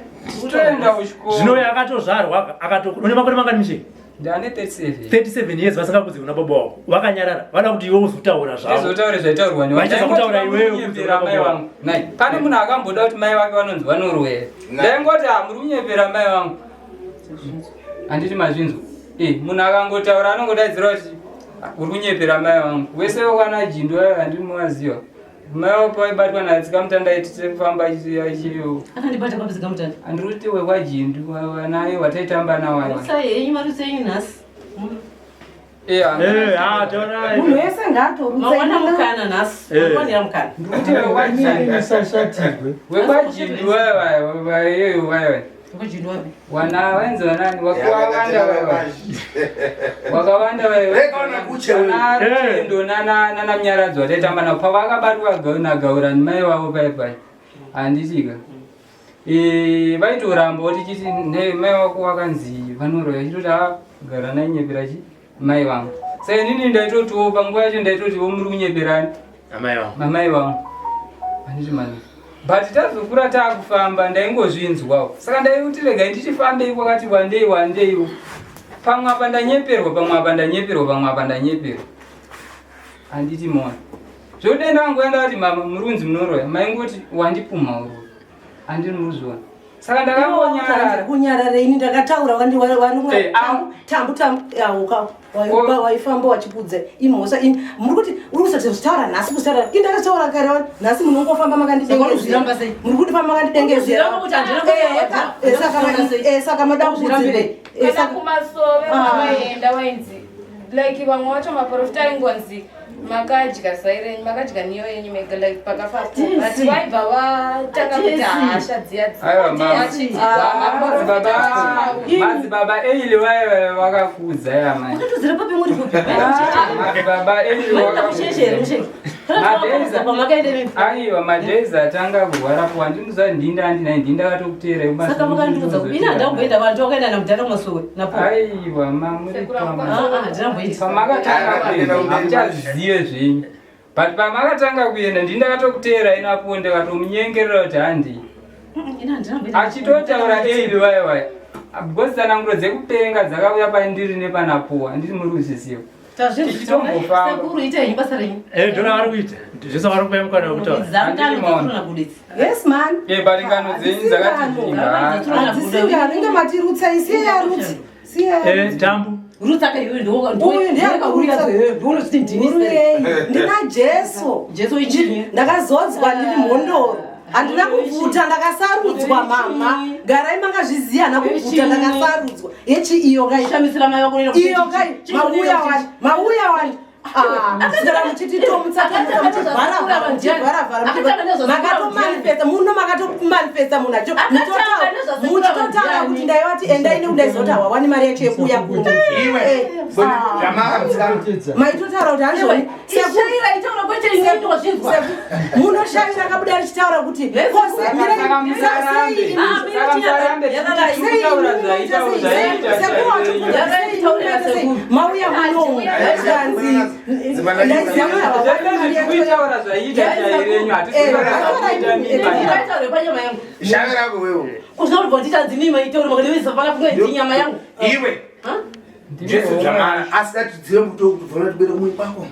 Toenda kuchikoro. Zvino uyo akatozvarwa akato une makore mangani mishe? Ndane 37. 37 years vasingakudzi kuna baba wako. Vakanyarara. Vada kuti iwe uzotaura zvavo. Uzotaure zvaitaurwa newe. Vachiza kutaura iwewe kunyepera mai vangu. Nai, pane munhu akamboda kuti mai vake vanonzi vanoroya. Ndaingoti ah muri kunyepera mai vangu. Handiti mazvinzwa. Eh, munhu akangotaura anongodaidzira kuti "Ah, uri kunyepera mai vangu. Wese wekwana Jindo ayo handinovaziva. Mai vako pavaibatwa naTsikamutanda aiti kufamba achiyo. Akandibata papi Tsikamutanda? Handiri kuti wekwaJindu vanayo wataitamba nawo ayo. Rusai henyu marutsi enyu nhasi. Eh, Eh, ah, taurai. Munhu wese ngaatorutsa. Mawana mukana nhasi. Eh. Mawanira mukana. Ndikuti wekwaJindu. Musashatirwe. WekwaJindu vaya vaya vaya vaya. WekwaJindu wapi? Wana vainzi vanani wakawanda vaya vaya. Wakawanda vaya. Vana Rutendo nana nana Mnyaradzo wataitamba navo pavakabatwa nagaurani mai vavo paya paya. Handitika. Eh, vaitoramba kuti chiti ne mai vako vakanzi vanoroya chitoti a gara nainyepera chi mai vangu. Saka inini ndaitotiwo panguva yacho ndaitotiwo muri kunyeperani Amai vangu. mamai vangu. Handiti mani. But tazokura taakufamba ndaingozvinzwawo. Saka ndaikuti regai ndichifambei kwakati wandei wandeiwo. Pamwe apa ndanyeperwa, pamwe apa ndanyeperwa, pamwe apa ndanyeperwa. Handiti mona. Zvekuti ndangu ndati mama muri kunzi munoroya. Maingoti wandipumha uroyi. Handini muri kuzviona. Saka ndakangonyarara. Kunyarara ini ndakataura Eh, tambu tambu yauka waifamba wachikudza imhosva ini muri kuti uri kusati zvitaura nhasi kutaura ini ndakataura kare wani nhasi munongofamba Saka unozviramba sei? muri kuti famba makandidengezera Unozviramba kuti handina kutaura, Eh, handina saka mada Unozvirambirei? kukudzirei Kana kumasove kwavaenda wainzi like vamwe vacho maprofita aingonzi makadya zai renyu makadya niyo yenyu mega like pakafa but vaibva vatanga kuti hasha dziya Aiwa madzibaba Eli vaiva vakakudza ya mai. Wakatozira papi muri kupi? Madzibaba Eli Maida kucheche here vakakudza. musheki? Aiwa, madays atanga kurwara po handinoziva ndinda andinaye ndinda akatokuteera. Saka makandiudza ini handamboenda vanhu wakaenda namudhara kumasowe napo. Aiwa, Handinamboita. Pamakatanga kuenda hamuchazive zvenyu, but pamakatanga kuenda ndini ndakatokuteera inapo, ndakatomunyengerera kuti handi. Ini handinamboita. Achitotaura eili vaya vaya, because tsananguro dzekupenga dzakauya pandiri nepanapo, handiri muri kuzviziva. Tichitombofamba. Sekuru, itai henyu basa renyu. Ndona vari kuita zvese, vari kupa mukana wekutaura. Dzamutano buditsi. Yes man. But ngano dzenyu dzakativinga. Hadzisingano, inge matirutsa, isiye yarutsi. Tambu. Rutsaka iwe. Uyu ndiye akarutsa. Ndonozviti ndini. Ururei, ndina Jesu. Jesu ichinyi? Ndakazodzwa, ndiri mhondoro, handina kubvuta, ndakasarudzwa. Mama, garai makazviziva, hana kubvuta, ndakasarudzwa. Yechi iyo kai? Shamisira mai vako. Iyo kai? Mauya wani, mauya wani. Saka muchiti tomutsakamuchivharavhara, makatomanifesta muno, makatomanifesta munhu acho muchitotaura kuti ndaivati endai nekudai hawawani mari yacho yekuuya kuno. Iwe, Maitotaura kuti hanzvoni. Ishaira itaura kwete, inini wazvinzwa. Munoshaira akabuda richitaura kuti kose. Saka musarambe. Saka musarambe kutaura zvaita. Mauya munomu zvanzi Kuitaura zvaita chairenyu, hatisi. Itaure panyama yangu. Shave rako wewe. Kusina kuti bondita ndinima itaure makadivisa pana kumwe ndinyama yangu. Iwe. Jesu Dzamara asingatidzive muto kuti bvona tibere kumwe kwako.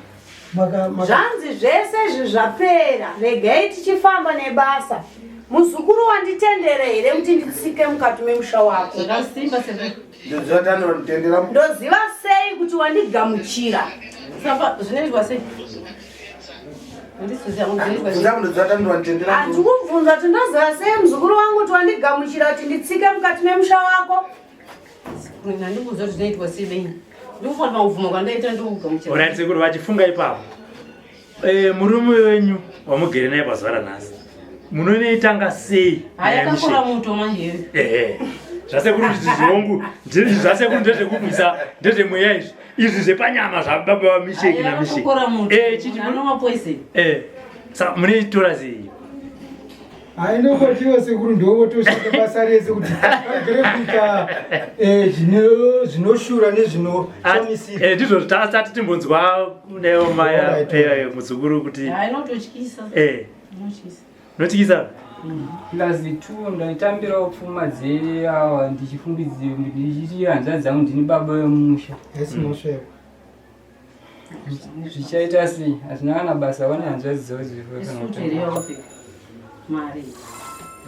Zvanzi zvese izvi zvapera, regai tichifamba nebasa. Muzukuru, wanditendere here kuti nditsike mukati memusha wako? Zvakasimba sekuru. Ndoziva tano nditendera. Ndoziva sei kuti wandigamuchira? Saka zvinoitwa sei? Handisiziva zvinoitwa sei. Bvunza, ndoziva tano nditendera. Handikubvunza kuti ndoziva sei, muzukuru wangu, kuti wandigamuchira kuti nditsike mukati memusha wako. Handikuziva kuti zvinoitwa sei benyu. Ndikufanira kubvuma kwandaita ndikugamuchira. Alright sekuru, vachifunga ipapo. Murume wenyu wamugere naye pazuva ranhasi munonoitanga sei? Haya. Nyaya Yakakora yeMisheki? muto manje. Ehe, zvasekuru kuti zvongu zvasekuru ndezvekubvisa, ndezvemweya izvi, izvi zvepanyama zvababa vaMisheki naMisheki. Yakakora muto. Chiti Anoma poison. Saka munoitora sei? Hainongotiwo sekuru ndovotoshanda basa rese kuti vagere kuita zvinoshura nezvinoshamisira. Ndizvo tasati timbonzwa kunewo maya. Alright. Muzukuru kuti Hayi, inototyisa. Inotyisa. Notyisa. Plus two, ndaitambirawo pfuma dzeawa ndichifungidzira ndichiti hanzvadzi dzangu ndini baba vemusha. Haisi mhosva yako. Zvichaita sei? Hazvina kana basa, vane hanzvadzi dzavo. Isutu here yawapfeka? Mari.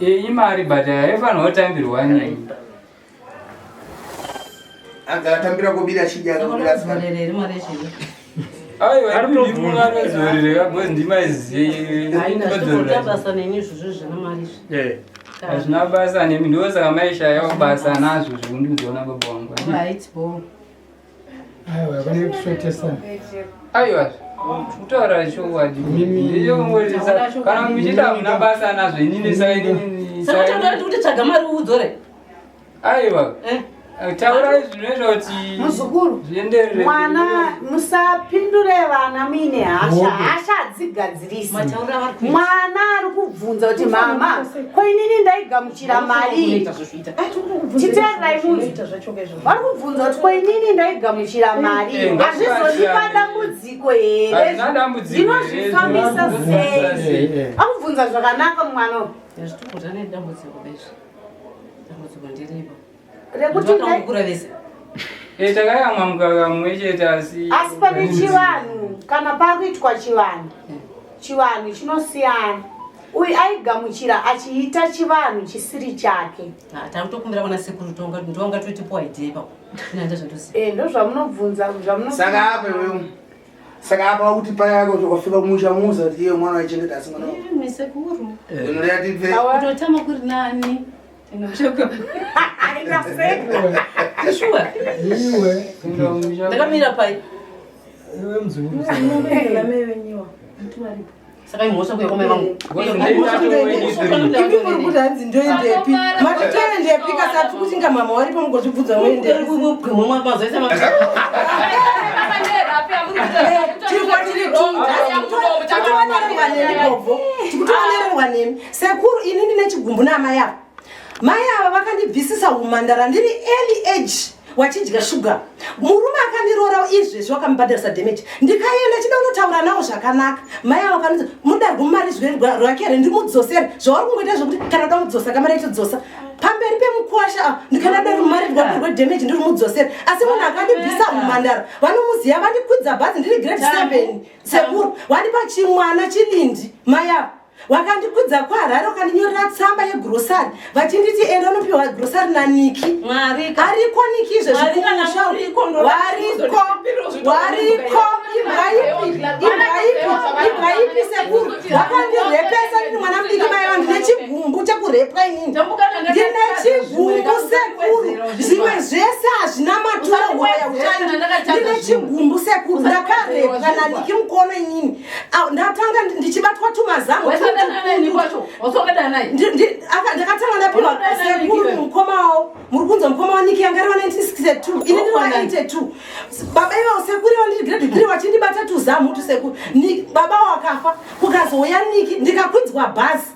Imari, but haifanirwa kutambirwa nei. Anzi akatambira kobira chidya akabira asina. Zorere here mari yechiri? Aiwa, ndimunganodzorereka because ndimaizive. Haina zvitokuta basa neni izvozvo zvina mari izvi. Hazvina basa nemi, ndosaka maishayawo basa nazvo zvekundiudzaona baba wangu. Right, bo. Aiwa, pane kusvotesana. Aiwa, kutaura chokwadi ndechekungorisa kana muchiti hamuna basa nazvo, inini saka inini Saka taura kuti tsvaga mari uudzore. Aiwa, taurai zvinoita kuti Muzukuru, zvienderere. Mwana, musapindure vana muine hasha. Hope. Hasha hadzigadzirisi. Matauriro avari kuita. Mwana ari kubvunza kuti, mama, ko inini ndaigamuchira mari? Chiteererai munhu vari kubvunza kuti, ko inini ndaigamuchira mari? Hazvizondipa dambudziko here? Hazvina dambudziko here? Ndinozvifambisa Ndinozvifambisa sei? sei? Akubvunza zvakanaka mwana uyu. Zvitokuta nedambudziko bezvi. Dambudziko ndiripo. Rekuti Ndakangokura vese. Takayamwa mukaka mumwe chete, asi Asi pane chivanhu, kana pakuitwa chivanhu, chivanhu chinosiyana. Uyu aigamuchira achiita chivanhu chisiri chake. Takutokumbira kuna sekuru tonga ndonga totipuwa idea ipapo. Ina ndazvatoziva. Ndo zvamunobvunza zvamuno. Saka apa iwewe. Saka apa wakuti paya yako wakafika kumusha muza kuti iye mwana waichengeta asi mwana. Misekuru. Unoda tipfe. Kutotama kuri nani? Shuwa. Iwe. Ndakamira pai. Iwe muzukuru. Saka imhosva kuya kwamai vangu. Imi muri kuti hanzi ndoendepi, mati toendepi? Kasati kuti nga mama waripo mugozvibvunza moendepi. Baba, nderapi amuri kuita? Tiri kwatiri. Tikutovanererwa nemi gogo. Tikutovanererwa nemi. Sekuru ini ndine chigumbu naamai ava. Mai ava vakandibvisisa umhandara ndiri early age wachidya shuga. Murume akandiroora izvezvi wakamubhadharisa damage. Ndikaenda chida unotaura nawo zvakanaka. Mai ava vakanzi mudarwe mari rwake here ndimudzosere. Zvauri kungoita zvekuti kana uda kudzosa kamari yatodzosa. Pamberi pemukwasha ava ndikana dari mari rwake rwe damage ndiri mudzosere. Asi munhu akandibvisa umhandara vanomuziva vandikwidza bhazi ndiri grade 7 sekuru wandipa chimwana chilindi mai ava wakandikwidza kuharare wakandinyorera tsamba yegrosari vachinditi enda unopiwa grosari naniki ariko niki izvezvi kumusha wariko wariko imbwa ipi imbwa ipi imbwa ipi sekuru wakandirepesa ndiri mwana mudiki mai vangu ndine chigumbu chekurepwa inini ndine chigumbu sekuru zvimwe zvese hazvina maturo hoya uchandi ndine chigumbu sekuru ndakarepwa naniki mukono inini ndatanga ndichibatwa tumazamu ndakatanga ndapiwa sekuru mukoma wavo muri kunzwa mukoma waniki yanga ari wa 1962 ini ndiri wa 82 baba ivavo sekuru ivo ndiri grade 3 vachindibata tuzamu tusekuru baba wakafa kukazouya niki ndikakwidzwa bhazi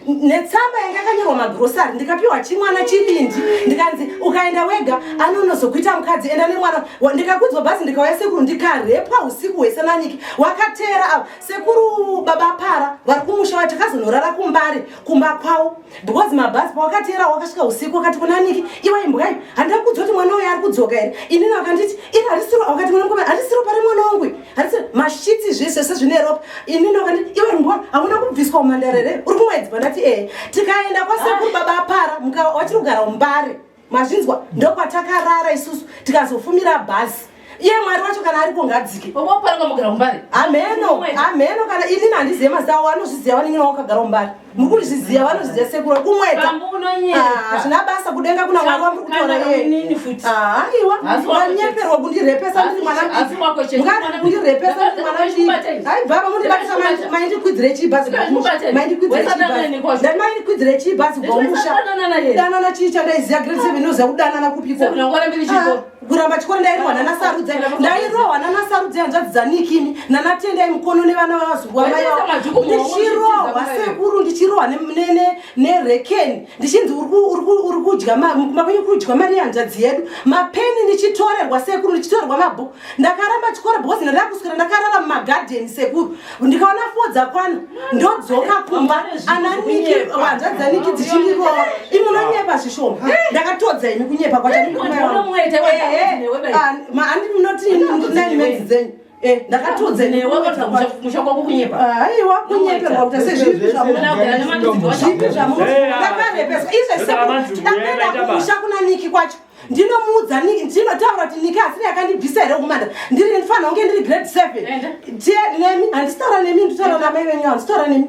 netsamba yanga yakanyorwa magrosari ndikapiwa chimwana chilindi ndikanzi ukaenda wega anonozokuita mukadzi enda nemwana ndikakudzwa bhazi ndikauya sekuru ndikarepwa usiku hwese naniki wakateera ava sekuru baba para vari kumusha wa takazonorara kumbare kumba kwavo because mabhazi pawakateera wakasvika usiku wakati kuna niki iwe imbwai handina kudza kuti mwana uyo ari kudzoka here inini wakanditi iri harisiro wakati mwana mukoma harisiro pari mwana wangu harisiro mashitsi zvese zvese zvine ropa inini wakanditi iwe mbwa hauna kubviswa umhandara here uri kumwedzi pandati ehe tikaenda kwasekuru baba para muka wachiri kugara umbare mazvinzwa ndokwatakarara isusu tikazofumira bhazi iye mwari wacho kana ariko ngadzike hameno hameno kana inini handizive mazita avo vanozviziva vanenge vakagara umbare muri kuzviziva vanozviziva sekuru kumweta hazvina basa kudenga kuna mwari wamuri kutaura iye aiwa vanyeperwa kundirepesa ndiri mwana mudiki kundirepesa ndiri mwana mudiki aibva mundibatisa maindikwidzire chii bhazi maindikwidzire chii maindikwidzire chii bhazi kubva musha danana chii chandaiziva grade 7 inoziva kudanana kupiko kuramba chikoro ndairohwa nanasarudza ndairohwa nanasarudza hanzvadzi dzanikini nanatendai mukono nevana vavazungu vamai ndichirohwa sekuru ndichirohwa nerekeni ndichinzi uri kudya makwenyu kudya mari yehanzvadzi yedu mapeni ndichitorerwa sekuru ndichitorerwa mabhuku ndakaramba chikoro because ndada kuswera ndakarara mumagadheni sekuru ndikaona fo dzakwana ndodzoka kumba ananiki hanzvadzi dzaniki dzichindirova imi unonyepa zvishoma ndakatodza imi kunyepa kwacho handi munoti nine medzi dzenyu ndakatodza aiwa kunyeperwa kuita sezvipi zvamunoakarepeswa izve sekuru takaenda kumusha kuna niki kwacho ndinomuudza ndinotaura kuti niki asiri yakandibvisa here kumanda ndiri ndifanira kunge ndiri grade 7 tie nemi handisitaura nemi nditaura namai venyu handisitaura nemi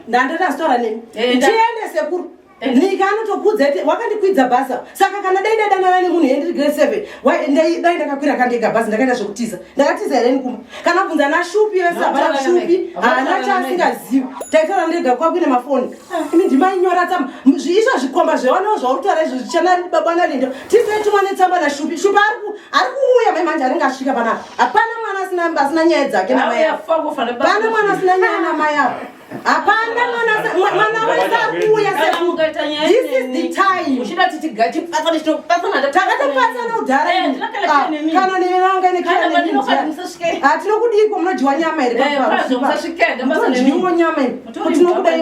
ndandati handisitaura nemi tiende sekuru nika anotokuudza kuti wakandikwidza bhazi saka kana dai ndadanana nemunhu iye ndiri grade 7 dai ndakakwira kandega bhazi ndakaenda zvekutiza ndakatiza here nikumba kana kubvunza nashupi vese hapana shupi haana chaasingazivi taitaura ndega kwakuine mafoni imi ndimainyora tsamba izvo zvikomba zvewanawo zvauri kutaura izvo zvichana baba nalinda tisei tumwa netsamba nashupi shupi ari kuuya mai manje anenge asvika panapa hapana mwana asina nyaya dzake namai avo pana mwana asina nyaya namai avo hapana mwana wese ari kuuya this is the time takatopatsana kudhara kana neveranga nehatinokudiko munodyiwa nyama here munodyiwa nyama here tinokuda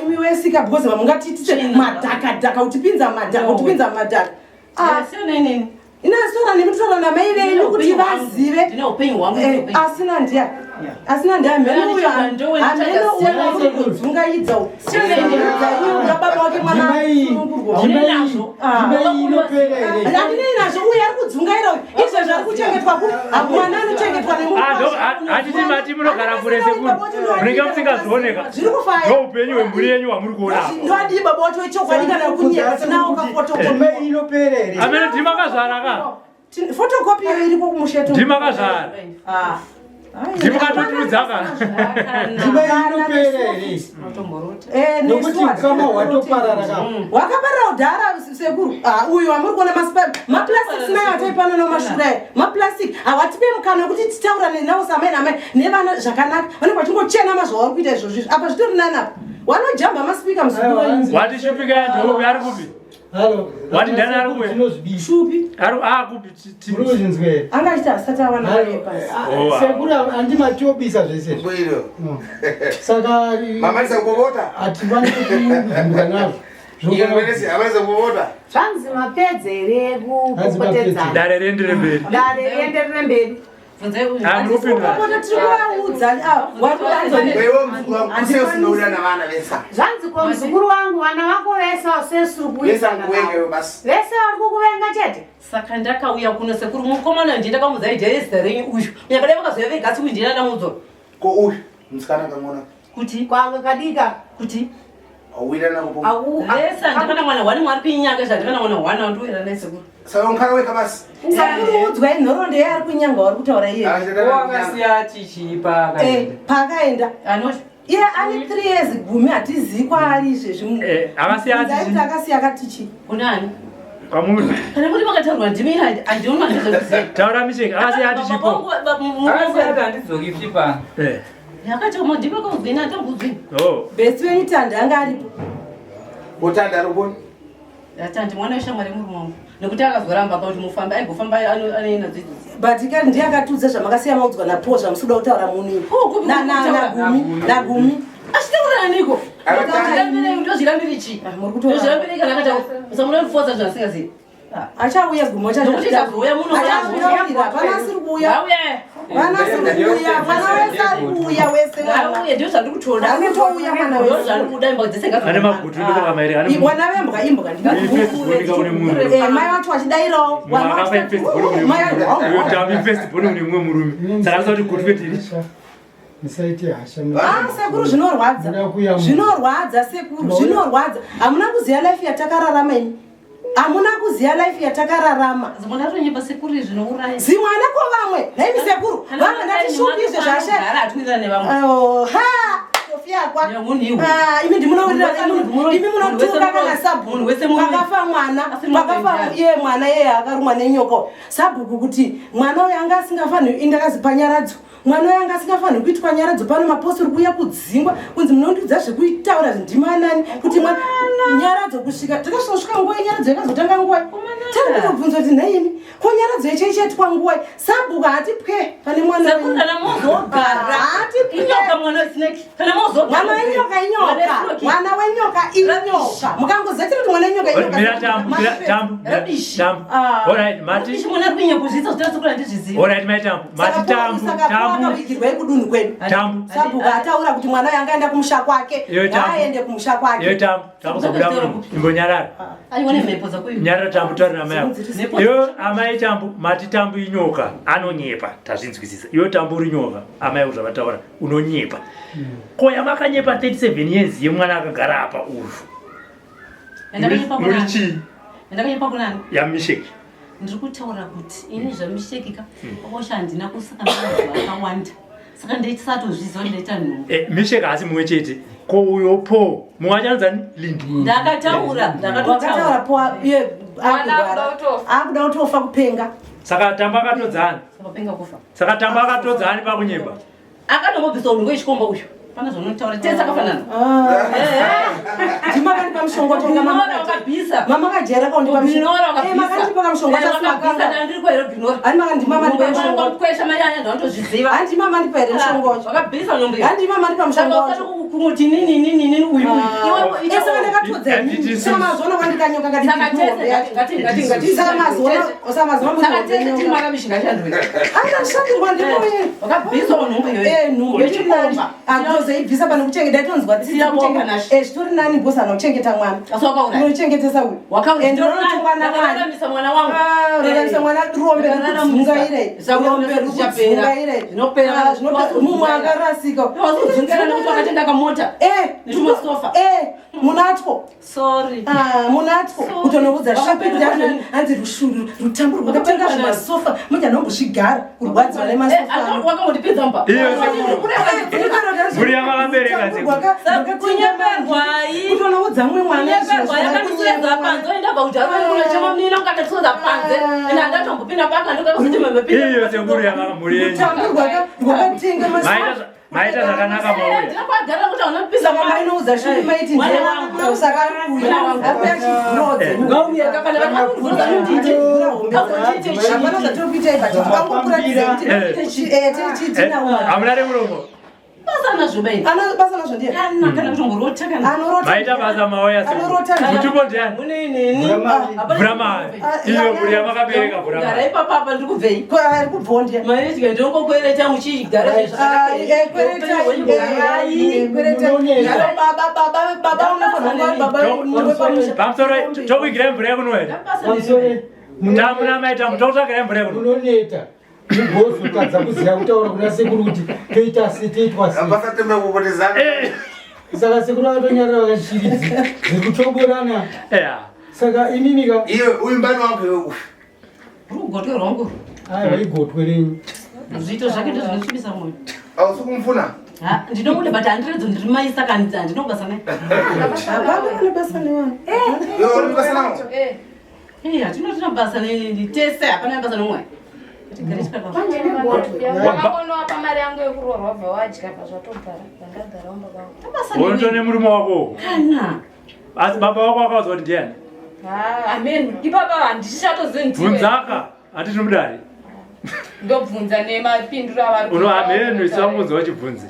imi wesika because vamungatiitise madhakadhaka kutipinza madhaka kutipinza madhaka inasora nemutaura namai venyu kuti vazive asina ndiya asina ndiya hameno uyo hameno uyo amuri kudzungaidza uyo baba wake mwana asunungurwa handinei nazvo uyo ari kudzungaira uyu izvezvi ari kuchengetwa ku mwana anochengetwa nemuhatiti mati munogara kure sekuru munenge musingazvioneka zviri kufaya ndoupenyu hwemhuri yenyu hwamuri kuona apa ndodii baba wacho wechokwadi kana kunyepa tinawo kafotokopi inopera here amene ndimakazvara ka fotokopi iyo iriko kumusheto ndimakazvara Ndimukatotiudza ka. Ndima inopera here? Eh, Nokuti nesu ukama hwatoparara ka. Hwakaparara kudhara sekuru. Ah, uyu wamuri kuona maplastics nayo ataipana nawo mashura aya maplastic hawatipe mukana wekuti titaurane nawo samai namai nevana zvakanaka. Vanenge vachingochena mazvavari kuita izvozvo izvi. Apa zvitori nani apa wanojamba masipika muzukuru wenyu. Wati shupika ndokupi ari kupi? Halo. Wati ndani ari kupi? Tinozvibisa. Shupi. Ari akupi? Muri kuzvinzwa here? Anga achiti asati awana mari yepasi. Oh, Sekuru handimatobisa zvese izvi. Bwiro. Saka Mamarisa kuvota. hatikwanisi kuvhunduka nazvo. Iyo mwenesi amarisa kuvota. Zvanzi mapedza here kupopotedzana? Dare rienderere mberi. Dare rienderere mberi. Ah, muri kupindura. Popota tiri kuvaudza ah, wari kudanzwa Wewe mzukuru wangu kuseo sinoura na vana vesa. Zvanzi ko muzukuru wangu vana vako vese usesuri Vesa kuisana nguwenge navo. basi. Vese vari kukuvenga chete. Saka ndakauya kuno sekuru mukomana ndiye ndakamuudza ijere zita renyu uyu. Nyakadai vakazouya vega asi uyu ndiye ndamuudzwa. Ko uyu musikana kamona. Kuti Kwanga kadika. kuti Awirana kupo. Au vese handikana mwana hwani mwari kuinyanga izvi handikana mwana hwani wandiwira naye sekuru. Saka unkara weka basi. Sekuru udzwai nhoroondo yaari kunyanga wari kutaura iye. Wakasiya chichi paakaenda. Eh, paakaenda Anosha. iye ane 3 years gumi hatizivi kwaari izvezvi. Eh, akasiya ati Kuti chii? akasiya akati chii? Kunani? Kwamuri. Kana muri makataurwa ndimi ina handioni mandizvokuziva. Taura Misheki akasiya ati chipo. Akasiya ati handidzoki futi pano. Eh. Yakati ndimi kauzwina andambuzwini. Oh. Besti wenyu Tandi anga aripo. Utanda ari kubona. Tandi mwana weshamwari yemurume wangu. Nekuti akazoramba kuti mufambe aigofamba anoenda dzidzo. But kani ndiye akatiudza zvamakasiya maudzwa naPaul zvamusikuda kutaura munhu. Oh, kupi kutaura? Nagumi. Nagumi. Achitaura naniko? Akataura. Ndozvirambiri chii? Ah, muri kutora. Ndozvirambiri kana akataura. Musamunondifosa zvasingazivi. Achauya gumi Nokuti tazouya muno. Achauya. Pana asiri kuuya. Ngauye. Vana asiri kuuya. Mwana wese ari kuuya wese mwana. Ngauye ndizvo zvandiri kutoda. Ari kutouya mwana Ndizvo wese. zvandiri kuda imbwa dzese Ane magutu ndokamaere ane Mwana wembwa imbwa Ifirst kune munhu. Eh, mai vacho vachidairawo. Mwana akafa ifirst born kune munhu. Uyo tambi first born kune mumwe murume. Saka ndisati kuti good fate iri. Musaite hasha. Ah, sekuru zvinorwadza. Muda kuyamura. Zvinorwadza sekuru, zvinorwadza. Hamuna kuziya life yatakararama imi. Hamuna kuziya life yatakararama. Zimwana rinonyepa sekuru izvi zvinouraya. Zimwana ko vamwe, nhaimi sekuru, vamwe ndati shupi izvo zvashe. Atumirana nevamwe. Oh, ha! Sofia kwa. Nemunhu iwe. Ah, imi ndimunowirirana Munhu wese murume. imi munotuka kana sabhuku. Munhu wese murume. Pakafa mwana, Asi murume pakafa ndiani? iye mwana iye akarumwa nenyoka. Sabhuku kuti mwana uyu anga asingafaniri indakazi panyaradzo. Mwana uyu anga asingafaniri kuitwa nyaradzo pano mapostori kuuya kudzingwa kunzi munondiudza zvekuitaura ndimanani kuti mwana nyaradzo kusvika takasvika nguva yenyaradzo yakazotanga nguva tari kutobvunza kuti nhaimi ko nyaradzo yacho ichaitwa nguva sabhuku haati pwe pane mwana Sekuru wenyu. kana mozogara. Haati pwe. Inyoka mwana wesineki. Kana mozogara. Mwana wenyoka inyoka. Mwana wenyoka inyoka. Mukangoziva kuti mwana wenyoka inyoka. Mira tambu, mira tambu. mira Rubbish. Tambu. Ah. Alright, mati. Rubbish mwana ari kunyepa kuzviisa zvitara sekuru handizvizivi. Alright, mai tambu. Mati tambu, Saka tambu. akavigirwa kudunhu kwedu. Tambu. Sabhuku ataura kuti mwana uyu angaenda kumusha kwake. Iyo tambu. Ngaaende kumusha Iyo kwake. tambu, tambu zobuda muno. Imbonyarara. Aione mhepo dzakuyu. Nyarara tambu taurira amai ako. Mhepo Iyo amai tambu, mati tambu inyoka, anonyepa, tazvinzwisisa. Iyo tambu uri nyoka, amai ako zvavataura, unonyepa. Ko yamakanyepa 37 years yemwana akagara apa uyu. Ndakanyepa Muri kunani? chii? Ndakanyepa kunani? YaMisheki. Ndiri kutaura kuti ini zvamisheki ka osha handina kusaka navanhu vakawanda. Saka ndisatozviziva kuti ndaita nhumbu. Eh, Misheki haasi mumwe chete. Ko uyo Paul, mumwe achanzani Lindy. Ndakataura, Wakataura ndakatotaura. poa iye Mwana akurwara. akuda kutofa. Akuda kutofa kupenga. Saka tambu akatodzani. Saka kufa. Saka tambu akatodzani pakunyepa. Akatombobvisa unhu wechikomba uyu. Pana zvaunotaura tese akafanana. Ndimakandipa mushonga wacho Ginora mama wakabvisa. Mama kajera kaundipa Ginora Eh, wakabvisa. makandipa kamushonga Eh, wacho wakabvisa, makanga. ndiri kwaero Ginora. Hani makandima mandipa mushonga. Kwesha mari anya ndandozviziva. Handi mama ndipa here mushonga wacho. Wakabvisa nhumbu iyo. Handi mama ndipa mushonga Saka wacho. usati kungoti nini nini nini uyu uyu. Iwe Ese ndakatodza It is- Saka mazuva kandikanyoka Saka tese ngati ngati ngati Saka mazuva saka mazuva Saka tese tiri marabishi ngashandwe. Akashandirwa ndimoye. Wakabviswa nhumbu iyoyo. Eh, nhumbu Wechikomba. Akuzoibvisa pano kuchengeta itonzwa tsitsi Siya kuchengeta. boka nashe. Eh, zvitori nani boss anochengeta mwana. Asi wakauraya. Unochengetesa uyu. Wakauraya. Ende unotongwa namwari. Ndakararamisa mwana wangu. Ah, raramisa mwana rombe rikudzungaire. Zvakuya Rombe zvichapera. rikudzungaire. Zvinopera. Ah, zvinopera. Mumwe akarasika. Wazozungaira nekuti wakatenda kamunhu. Netumamota. Netumasofa. Munatwo. Sorry. Ah, munatwo. Kutonoudza shape kuti hanzi rushuru rutambo rwakatenga zvimasofa manje anombozvigara kurwadziwa nemasofa. Wakambondipinza mumba. Iyo sekuru. Mhuri yamakabereka sekuru. Kunyeperwai. Kutonoudza mumwe mwana Kunyeperwa yakandiswedza panze ndabva kujaro kunochema munina ukandiswedza panze. Ina ndatombopinda paka ndokakuzoti memepinda. Iyo sekuru yamaka mhuri yenyu. Rutambo rwakatenga masofa. Maita zvakanaka mauya. Ndinokwagara kuti unopisa Saka mainoudza shupi maiti Mwana wangu. saka akuya chivhurodze. Ngauye Kana vakakuvhurudza nonditi. Hapana zvatiri kuita ipa tikangokuratidza kuti tichidinawo. Hamuna remuromo. Basa nazvo bai. Basa nazvo ndiye. Kana kana kutongorota kana. Anorota. Maita basa mauya sekuru. Anorota. Mutupo ndiani? Mune neni. Vhuramai. Iyo mhuri yamakabereka Gara vhuramai. ipapa apa ndiri kubvei. Ari kubvondya. Maitya ndongokwereta muchigara Pamusoro tokuigirai mvura yekunwa here? Tamuna maita tokutsvagirai mvura yekunwa. Munoneta. Mugozotadza kuziva kutaura kuna sekuru kuti toita sei toitwa sei. Apasatemba kupotezana. Saka sekuru vakatonyarara vakashiridzi dzekuchoborana. Saka inini ka. Iwe uyu mbani wako iwe uyu. Rugotwe rwangu. Aiwa igotwe renyu. Zviito zvake ndozvinosvibisa mwoyo. Hausi kumufuna? Ha, ndinomuda but handiredzo ndiri mai saka handina basa naye. Hapana ane basa nevanhu. Iwe uri basa nawo? Eh, hatina tina basa ne tese hapana basa nomwe. Tigare chikadaro. Wakangonoapa mari yangu yekuroorwa bva wadya pazvatogara ndangagara umba kwangu. Wondo nemurume wako. Kana. Asi baba wako akaudzwa kuti ndiani? Amen. Ipapa handichatozivi ndiwe. Bvunzaka. Handiti mudare. Ndobvunza nemapinduro avari Uno ameno isu vangunzwa vachibvunze.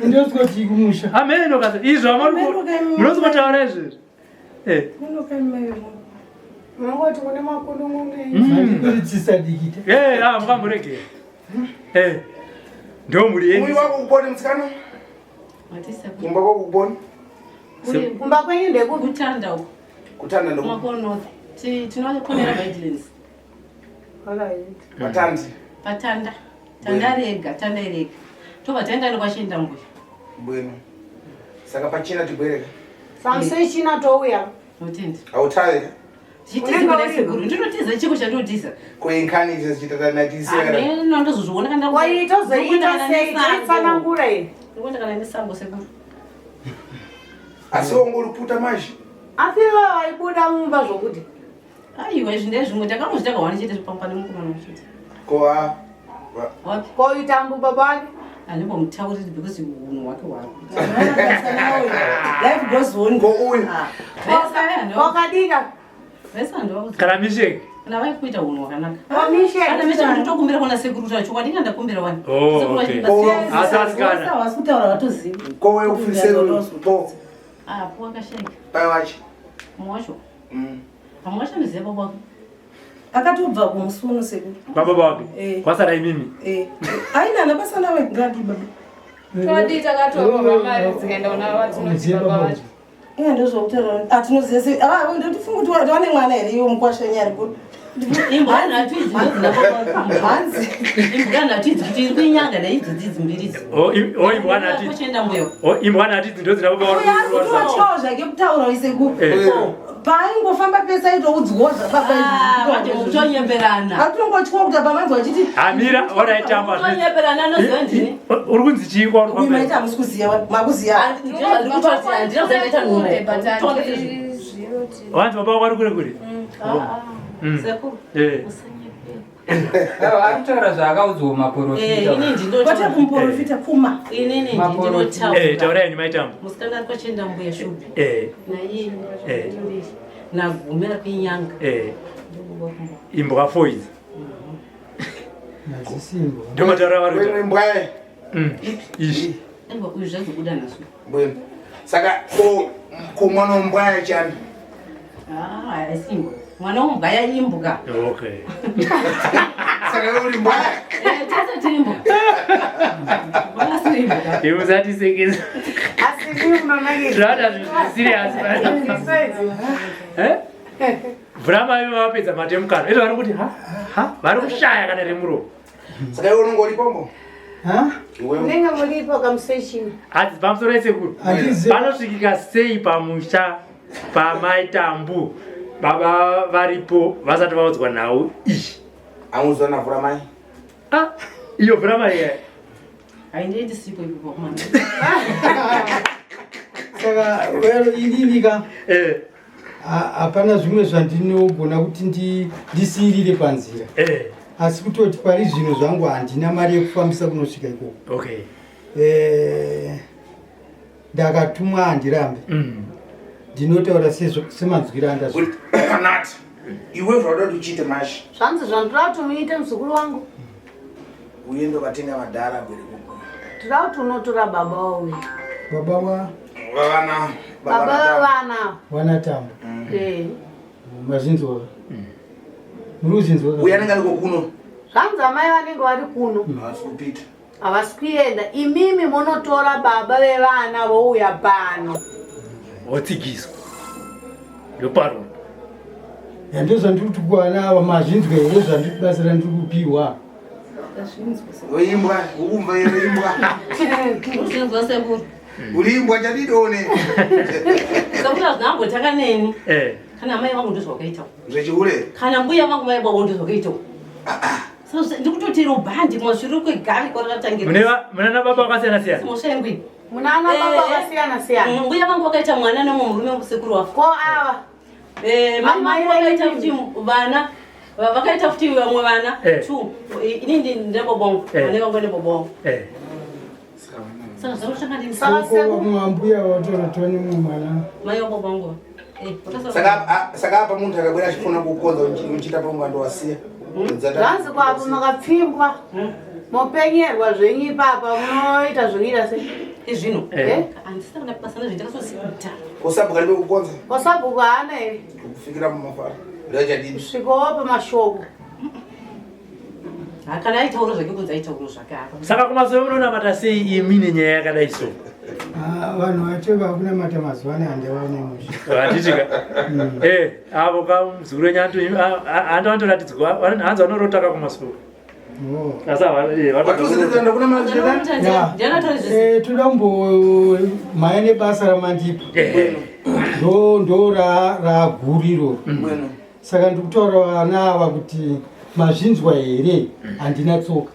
Ndoswoti kumusha. Ameno kasa izvo amari munosikotaura izvezvi. Eh. Mangoti kune makunun'unu Mandikurudzisa dikita. Eh, ah mukamboregera. Eh. Ndo mhuri yenyu. Uyu wako kuboni musikana? Kumba kwako kuboni? Kumba kwenyu ndekupi? Kutanda uko. Kutanda ndekupi? Makono. Tinokonera guidelines. Patandi. Patanda. Tanda rega, tanda rega. Tobva taenda nekwashinda mbuya. Bwino. Saka pachina tibwereka. Samse china touya. Notenda. Hautare. Chitiza kuna sekuru. Ndinotiza chiko chandinotiza. Kuinkani izvo zvichitatanatisira. Ameno ndozozviona kana Waitozoita sei? Toitsanangura iyi. Ndikuenda kana nesango sekuru. Asi wongo uri mazhi. Asi ivo vaibuda mumba zvokuti. Aiwa izvi ndezvimwe takangozvita kahwani chete pamupane mukomana chete. Ko a. Wapi? Koita mbu baba wake. Handimbomutauriri because unhu hwake hwaro. Life goes on. Ko uyu. Wakadika. Vese handivakuzi. Kana misheki. Kana vaikuita unhu hwakanaka. Wamisheki. Kana misheki ndinotokumbira kuna sekuru kuti chokwadi inga ndakumbira wani. Oh, okay. Asi asikana. Havasi kutaura vatoziva. Ko weufisero po. Ah, po akashaika. Pai wachi. Mumwe wacho. Pamwe wacho anoziva baba wake. Akatobva kumusuno sekuru. Baba wake. Eh. Kwasara imimi. Eh. Aina ana basa nawe ngadi baba. Todii takatorwa mari dzikaenda kuna vatinoti baba vacho. Iya ndozvokutaura. Atinoziva sei? Ah, ndotifunga kuti wane mwana here iwe mukwasha nyari kuri. Imbwa nhatu idzi ndodzina baba wake. Hanzi. Imbwa nhatu idzi kuti iri kuinyanga naidzo dzidzi mbiri idzi. Oh, oh imbwa nhatu. Kuchienda mbuya. Oh, imbwa nhatu idzi ndodzina baba Uyo ari kutotyawo zvake kutaura isekuru. Eh. Paaingofamba pese aitoudzwawo zvababa Ah, manje mukutonyeperana. Atongotyawo kuti apa manzwa achiti Amira, alright tamba. Mukutonyeperana anoziva ndini. Uri kunzi chii kwa uri uyu kufamba? maita hamusi kuziva makuziva. Wanzi baba wako ari kure kure. Sekuru. Eh. Ari kutaura zvaakaudzwa maporofita. Inini ndinotaura. Kwete kumuporofita kuma. Inini Maporofita. ndinotaura. Eh, taura yenyu maitambo. Musikana ari kwachienda mbuya shupi. Eh. Naiye. Eh. Nagume ari kuinyanga. Eh. Imbwa four idzi. Nadzisimbo. Ndo mataura avari kuita. Bwino imbwa ye. Izvi. Aiwa uyu zvazobuda nazvo. Bwino. Saka ko ko mwana wombwa yachani. Ah, haisi imbwa. Mwana wombwa yaimbwa. Okay. Saka iwe uri mbwa. Eh, tese tiri imbwa. Vasiri imbwa. Iwe usatisekesa. Asi ndii munonakirwa. Tinoda zvinhu zviri serious. Eh? Vhura mai vapedza mate mukanwa. Izvo vari kuti ha ha vari kushaya kana remuromo. Saka iwe unonge uri pombo. Munenge muripo kamusechini. Asi pamusoro yesekuru panosvikika sei pamusha pamai Tambu baba varipo vasati vaudzwa nhau iyi? Audzwa navhura mai. Ah, iyo vhura mai iya. Haindiiti sipo ipo pakumana. Saka wero inini ka eh. Hapana zvimwe zvandinogona kuti ndisiirire panzira eh. Asi kutoti pari zvino zvangu handina mari yekufambisa kunosvika ikoko. Okay. Eh, ndakatumwa handirambe. Ndinotaura semanzwiro andazvinati. Iwe zvauda kuti uchiite mashi. Zvanzi zvandoda kuti muite muzukuru wangu. Uende ukatenga madhara gwere kuko. Toda kuti unotora baba wauya. Baba wa vavana baba vevana. Vana Tambo. Eh. Mazvinzwa. Muri kuzvinzwa. Uya anenge ariko kuno. Zvanzi amai vanenge vari kuno. Havasi kupita. Havasi kuenda. Imimi munotora baba vevana vouya pano. Votsigiswa. Yoparura. Ndozvandiri kuti kuana ava mazvinzwa here zvandiri basa randiri kupiwa. Uimbwa, ukumva imbwa. Uzvinzwa sekuru. Urimbwa chadidone. Sekuru hazvina kumbotanga neni. Eh. Kana amai vangu ndozvakaita. Zvechihure. Kana mbuya vangu mai baba ndozvakaita. Sasa ndikutotera ubhandi mwasviri kwegavi kwarakatangira. Mune munana baba vakasiyana siyana. Mosengwi. Munana baba vakasiyana siyana. Mbuya vangu vakaita mwana nemumwe murume musekuru wafa. Ko ava? Eh, mai vangu vakaita futi vana vakaita futi vamwe vana two. Ini ndine baba vangu, vana vangu ne baba vangu. Saka zvarotanga ndini. Saka mbuya vatorotwa nemumwe mwana. Mai wa baba vangu. Saka apa munhu akabwera achifuna kukonza uchiita pangu andowasiya. Zvanzi kwapo makapfimbwa. Mopenyerwa zvenyu ipapa munoita zvekuita sei? Izvino. Eh? Handisina kana basa nezve ndakasosita. Kosabhuka ribe kukonza. Kosabhuka haana here? Kufikira mumafaro. Ndachadini. Svikowo pamashoko. Kana aitaura zvake kunzi aitaura zvake apa. Saka kumasowe munonamata sei imi nenyaya yakadai so? Vanhu vacho vakunamata mazuva ano handivaone mushe. Handiti ka? Eh, avo ka muzukuru wenyu anto antoratidzwa hanzi vanorota ka kumasowe. Asi Toda kumbomhanya nebasa ramandipa. Ndo raguru iroro. Saka ndikutaura vana ava kuti mazvinzwa here handina tsoka.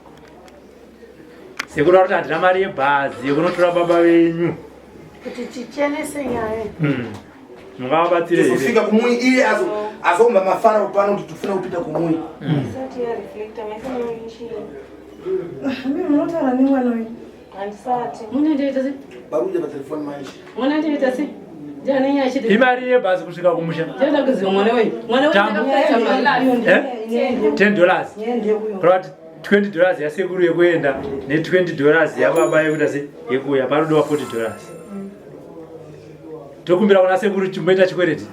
Sekuru vari kuti handina mari yebhazi yekunotora baba venyu. Kuti tichenese nyaya. Mungavabatsire here? Tizosvika kumui iye azomba mafara pano kuti tifuna kupinda kumui. Munotaura nemwana wenyu. Handisati. Munondiita sei? Baruja patelefoni manje. Munondiita sei? Ndiani nyaya chete? Imari yebhazi kusvika kumusha. Ndinoda kuziva mwana wenyu. Mwana wenyu ndakakuita mari. Eh? $10. Kureva kuti $20 yasekuru yekuenda ne $20 yababa yekuita sei yekuuya panodiwa $40. Tokumbira kuna sekuru chimboita chikwereti.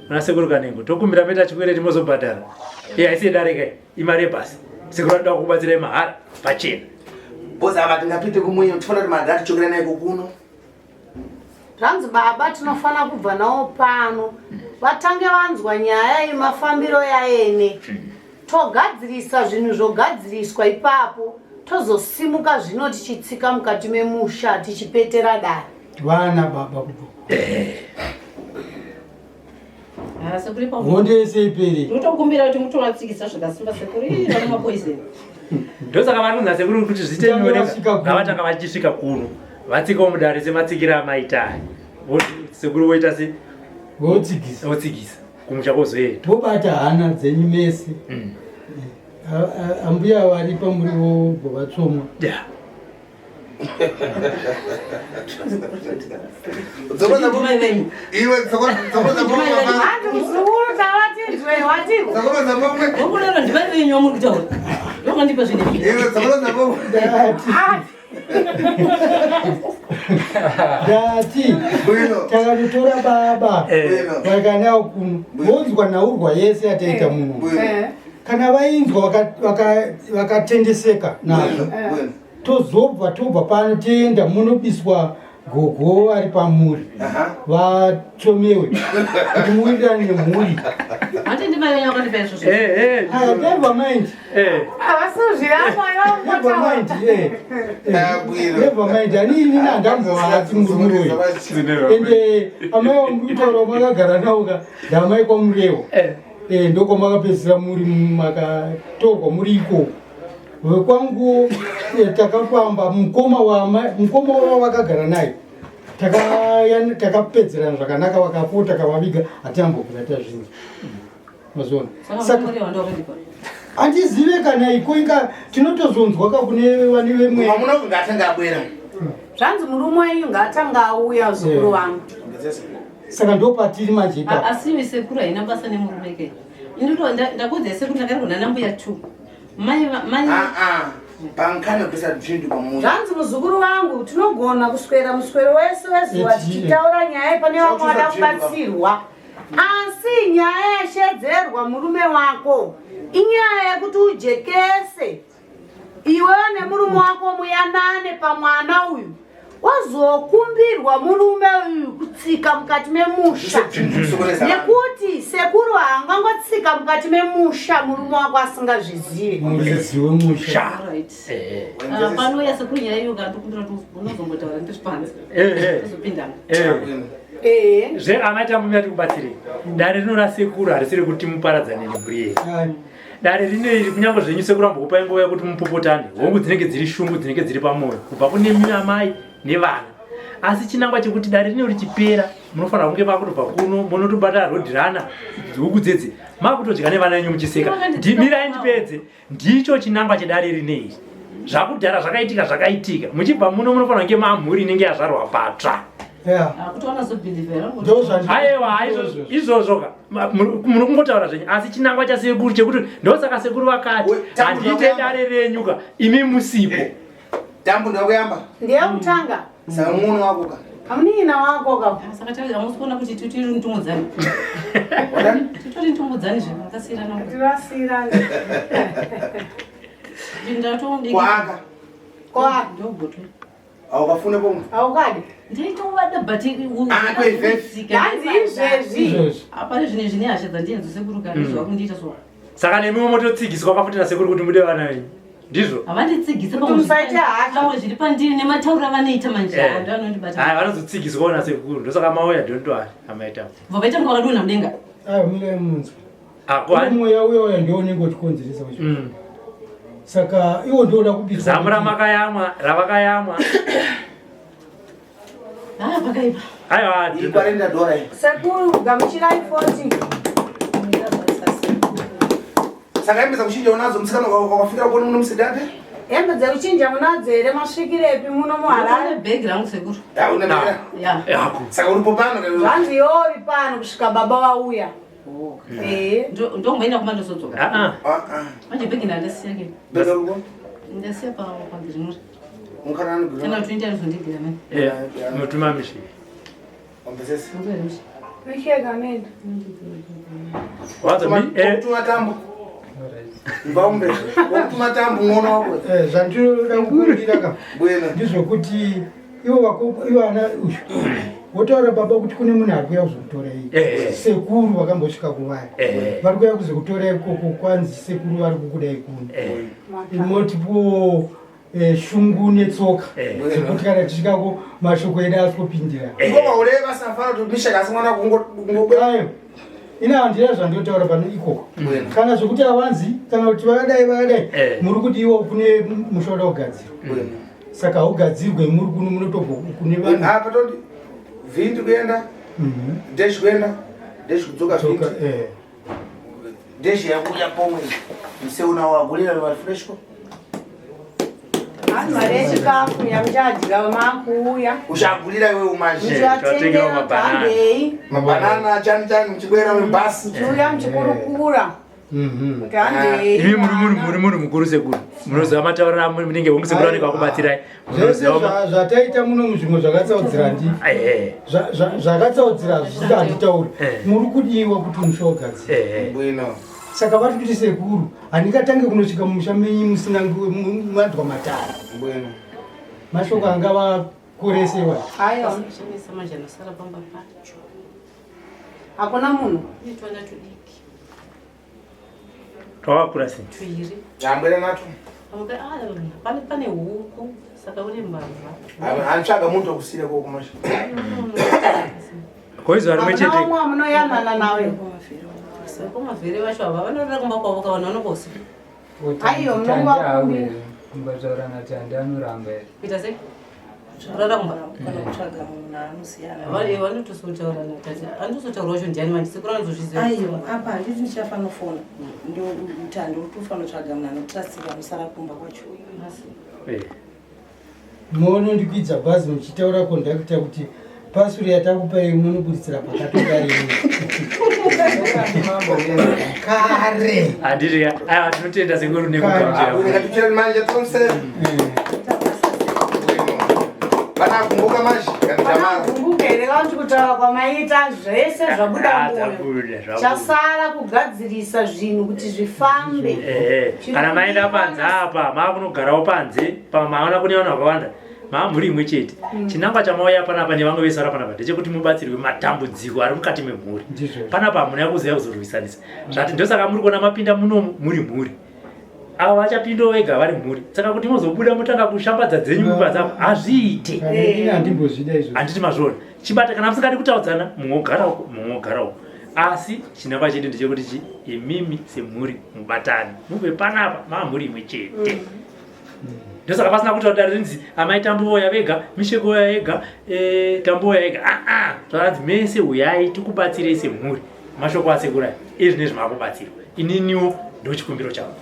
Kuna sekuru Kanengo tokumbira moita chikwereti mozobhadhara. Iye haisi yedarika imari yebhasi. Sekuru vanoda kukubatsirai mahara pachena. Boza ava tingapite kumui tifana kuti madhara tichokera naye kuno. Zvanzi baba tinofana kubva nawo pano vatange vanzwa nyaya yemafambiro yaene togadzirisa zvinhu zvogadziriswa ipapo tozosimuka zvino tichitsika mukati memusha tichipetera dare. Vana baba kubva. Sekuru ipapo. Hondo yese ipere. Ndinotokumbira kuti mutovatsikisa zvakasimba sekuru. Ii vane mapoison. Ndosaka vari kunzi sekuru kuti zviite nyore ngavatanga vachisvika kuno. Vatsikawo mudare sematsikira amaita. Sekuru voita se votsigisa. Votsigisa. Kumusha kwozoenda. Vobata hana dzenyu mese. Ambuya vari pamuri vobva vatsomwa. Yeah. Hanzi muzukuru tavatinzwe watiko. Ngokunaro ndimai venyu vamuri kutaura. Ndokandipa zvinhu izvi. Ndati takatotora baba vakanawo kuno vonzwa nhaurwa yese yataita muno. Kana vainzwa vakatendeseka nazvo tozobva tobva pano toenda munobiswa Gogo vari pamuri vatsomewe kuti muwirirane nemhuri. Handi ndimai venyu vakandipa izvozvo. Ah, never mind. Havasizviramba. Never mind. Never mind. Ani ini handambovati murume uyu. Ende amai vangu kutaura makagara navo ka ndamai kwamurewa. Ndokwamakapedzisira muri makatorwa muri ikoko. Vekwangu takafamba mukoma wama mukoma wavo vakagara naye takapedzerana zvakanaka vakapota takavaviga hatiyambobvira tazvinzwa mazuva Saka murewa ndo vakandipa. Handizive kana iko inga tinotozonzwa ka kune vane vemwe. Mwamuna uyu ngaatanga abwera. Zvanzi murume wenyu ngaatanga auya, zukuru vangu. Saka ndopatiri manje ipapo. Asi iwe sekuru haina basa nemurume ke. Indiro ndakuudza sekuru ndakari kuna nambuya 2. Mai mai Pankana kuisa zvinhu pamuzi. Zvanzi muzukuru wangu tinogona kuswera muswero wese wezuva Eti. tichitaura nyaya pane vamwe vada kubatsirwa, asi nyaya yashedzerwa murume wako inyaya yekuti ujekese iwewe nemurume wako muyanane pamwana uyu, wazokumbirwa murume uyu kutsika mukati memusha, nekuti sekuru haangangotsika mukati memusha murume wako asingazvizivi. Muridzi wemusha. Right. Ah, panouya sekuru nyaya iyo kandokumbira kuti unozombotaura ndiri panze. Tozopindana. Zve amai Tambu tikubatsirei. Dare rino rasekuru harisiri kuti muparadzane nemhuri yenyu. Dare rino iri kunyange zvenyu sekuru ambokupai nguva yekuti mupopotane, hongu dzinenge dziri shungu dzinenge dziri pamwoyo kubva kune amai nevana, asi chinangwa chekuti dare rino richipera munofanira kunge makutobva kuno munotobata rodhirana huku dzedze makutodya nevana venyu muchiseka. Ndimirai ndipedze. Ndicho chinangwa chedare rinei. Zvakudhara zvakaitika zvakaitika, muchibva muno munofanira kunge mamhuri inenge yazvarwa patsva. Kuti vanozobhilivhera. Aiwa, izvozvo ka muri kungotaura zvenyu, asi chinangwa chasekuru chekuti ndosaka sekuru vakati handiite dare renyu ka imi musipo. Tambu ndakuyamba. Ndeyekutanga. Saka muono wako ka. Kamunin'ina wako ka. Saka hamusi kuona kuti tiri ndumudzani? Titori ndumudzani zve makasiyirana. Tirasiyirana. Ndatomudiki. Kwaka. Kwa. Ndogotwe. Haukafune pomwe. Haukadi. Ndaitovada but Ah, kwezve. Hanzi izvezvi. Apane zvine zvine hasha dzandinadzo sekuru kana zvakundiita so. Saka nemiwo mototsigiswa kwafuti nasekuru kuti mude vana venyu, ndizvo? Havanditsigise. Kuti musaite hasha. Pamwe zviri pandiri nematauro avanoita manje ando anondibata. Hai, vanozotsigisiwawo nasekuru, ndosaka mauya. Don't worry, amai Tambu. Bva vaita kunge vakadonha mudenga. Ayo mune munzwa. Akwa Mweya uya uya ndio unenge uchikonzeresa wacho. Saka iwo ndio kubiswa. Zamu ramakayamwa ravakayamwa. Ah, pakaipa. Aiwa. Ikwarenda dora iyi. Sekuru gamuchirai 40. Saka hembe dzakuchinja unadzo musikana wakafikira kuona muno musidate? Hembe dzekuchinja munadzo here? Masvikirepi muno muHarare? Bhegi rangu sekuru. Ya, una bhegi. Ya. Saka uripo pano. Zvanzi yori pano kusvika baba vauya. Eh. Ndomboenda kumba ndozodzoka. Ah. Ah. Manje bhegi ndandasiya ke. Bhegi ruko. Ndasiya pa pagirinuri. Mukana Kana nigura. kuti unoita rizondigira mani. Mutuma mishi. Wambesese. Micheka mena. Wanza mi Kutuma tambo. Ngombe. Kutuma tambo ngono wako. Zvandinoda kukumbira ka Bwena. ndezvekuti ivo vako ivo ana uyu wotaura baba kuti kune munhu ari kuuya kuzokutorai. Sekuru vakambosvika kuvaya vari kuuya kuzokutorai ikoko, kwanzi sekuru vari kukudai kuno, motipo shungu netsoka zvekuti kana tichisvikako mashoko edu asi kupindira. Ngoma ureva safara kuti mishaka asi mwana kungo kungo. Ayo ina handina zvandotaura pano ikoko kana zvekuti havanzi kana kuti vakadai vakadai. Muri kuti iwo kune musha uda kugadzirwa, saka haugadzirwe muri kuno, munotobva kune vanhu. Apa toti vhindi kuenda. Dash kuenda. Dash kudzoka Dzoka, vhindi. Eh. Dash yakuya pomwe. Mseuna wagulira wa freshko. Hanzi mari yechikafu yamuchadya makuuya. Ushagulira iwe umanje. Muchivatengera kuti handei. Mabanana chani chani muchikwera mubhasi. Muchiuya muchikurukura kuti handei. Imi muri munhu mukuru sekuru, munoziva matauriro amunenge hongu sekuru anenge akubatsirai. Zvese Munoziva zvataita muno muzvimwe zvakatsaudzira ndi zvakatsaudzira zvisiti handitauri. Muri kudiwa kuti musha ugadzire. Bwino. Saka vari kuti sekuru handingatange kunosvika mumusha menyu musina manzwa matara. Bwino. Mashoko angava. Kuresewa. Aiwa. Shamisa manje anosara pamba pacho. Hakuna munhu. Une twana tudiki. Twakakura sei? Tuiri. Yambwera natwo. Amuka ah pane pane huku saka une mbavha. Anotsvaga muntu wekusira koko masha. Koizo rimwe chete. Hakuna umwe wamunoyanana nawe. Saka mavhere vacho ava vanorara kumba kwavo ka vanhu vanongosi. Aiyo, munongovakumbira. Kungataura naTandi anoramba here. Kuita sei? Kurara kumba. Kana kutsvaga munhu anosiyana. Vanotosotaura natati. Anotosotaura wacho ndiani manje sekuru anozozviziva. Aiwa, apa handiti ndichafanofona. Ndo Tandi uri kufanotsvaga munhu anotrastika anosara kumba kwacho. Muono ndikwidza bhazi muchitaura kondakta kuti pasuri yatakupai munobuditsira pakatoka rimwe kare. Handiti ka? Aiwa, tinotenda sekuru nekugamuchira. Ngatichire manje tsonse. Vana kumbuka manje kana jamara. Gumbuka here vanti kutaura kwamaita zvese zvabuda Ah, mwoyo. zvabuda, zvabuda. Chasara kugadzirisa zvinhu kuti zvifambe. Ehe, kana maenda panze apa maakunogarawo panze pamaona kune vanhu vakawanda maamhuri imwe chete. Chinangwa chamauya panapa nevamwe vese vari panapa ndechekuti mubatsirwe matambudziko ari mukati memhuri. Panapa hamuna kuziva kuzorwisanisa zvati, ndosaka muri kuona mapinda munomu muri mhuri. Ava vachapindawo vega vari mhuri, saka kuti mozobuda motanga kushambadza dzenyu mupanze apa hazviite. Ini handimbozvida izvo. Handiti mazviona? Chibata kana musingadi kutaudzana, mumwe ogara uko, mumwe ogara uko, asi chinangwa chedu ndechekuti chi imimi semhuri mubatane, mubve panapa maamhuri imwe chete. Ndosaka pasina kuti dare rinzi amai Tamboya vega, Mishekoya yega, Tamboya yega. Aa, zvakanzi mese uyai tikubatsirei semhuri. Mashoko asekuru izvi nezvimakubatsirwa, ininiwo ndochikumbiro changu.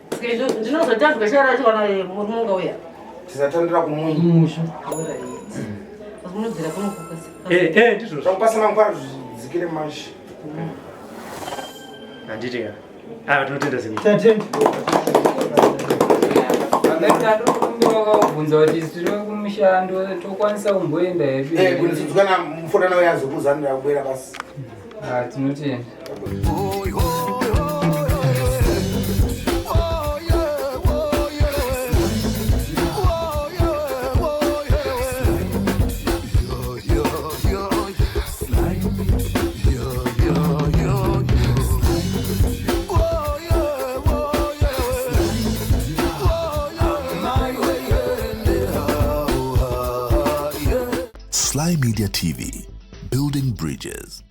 Saka izvo ndinozoita zvikachaira chiwana murume ungauya. Tisatandira kumunyi. Musha. Asi munobvira kunokuka. Ndizvozvo. Zvakupasa mangwana zvidzikire manje. Handiti ka? Ava tinotenda sekuru. Tatenda. Tandikumbira wakabvunza kuti tiri kumushando tokwanisa kumboenda hedu. Kunisidzwa na mufona nawe yazokuzanira kubwera basi. Ah, tinotenda. Sly Media TV, building bridges.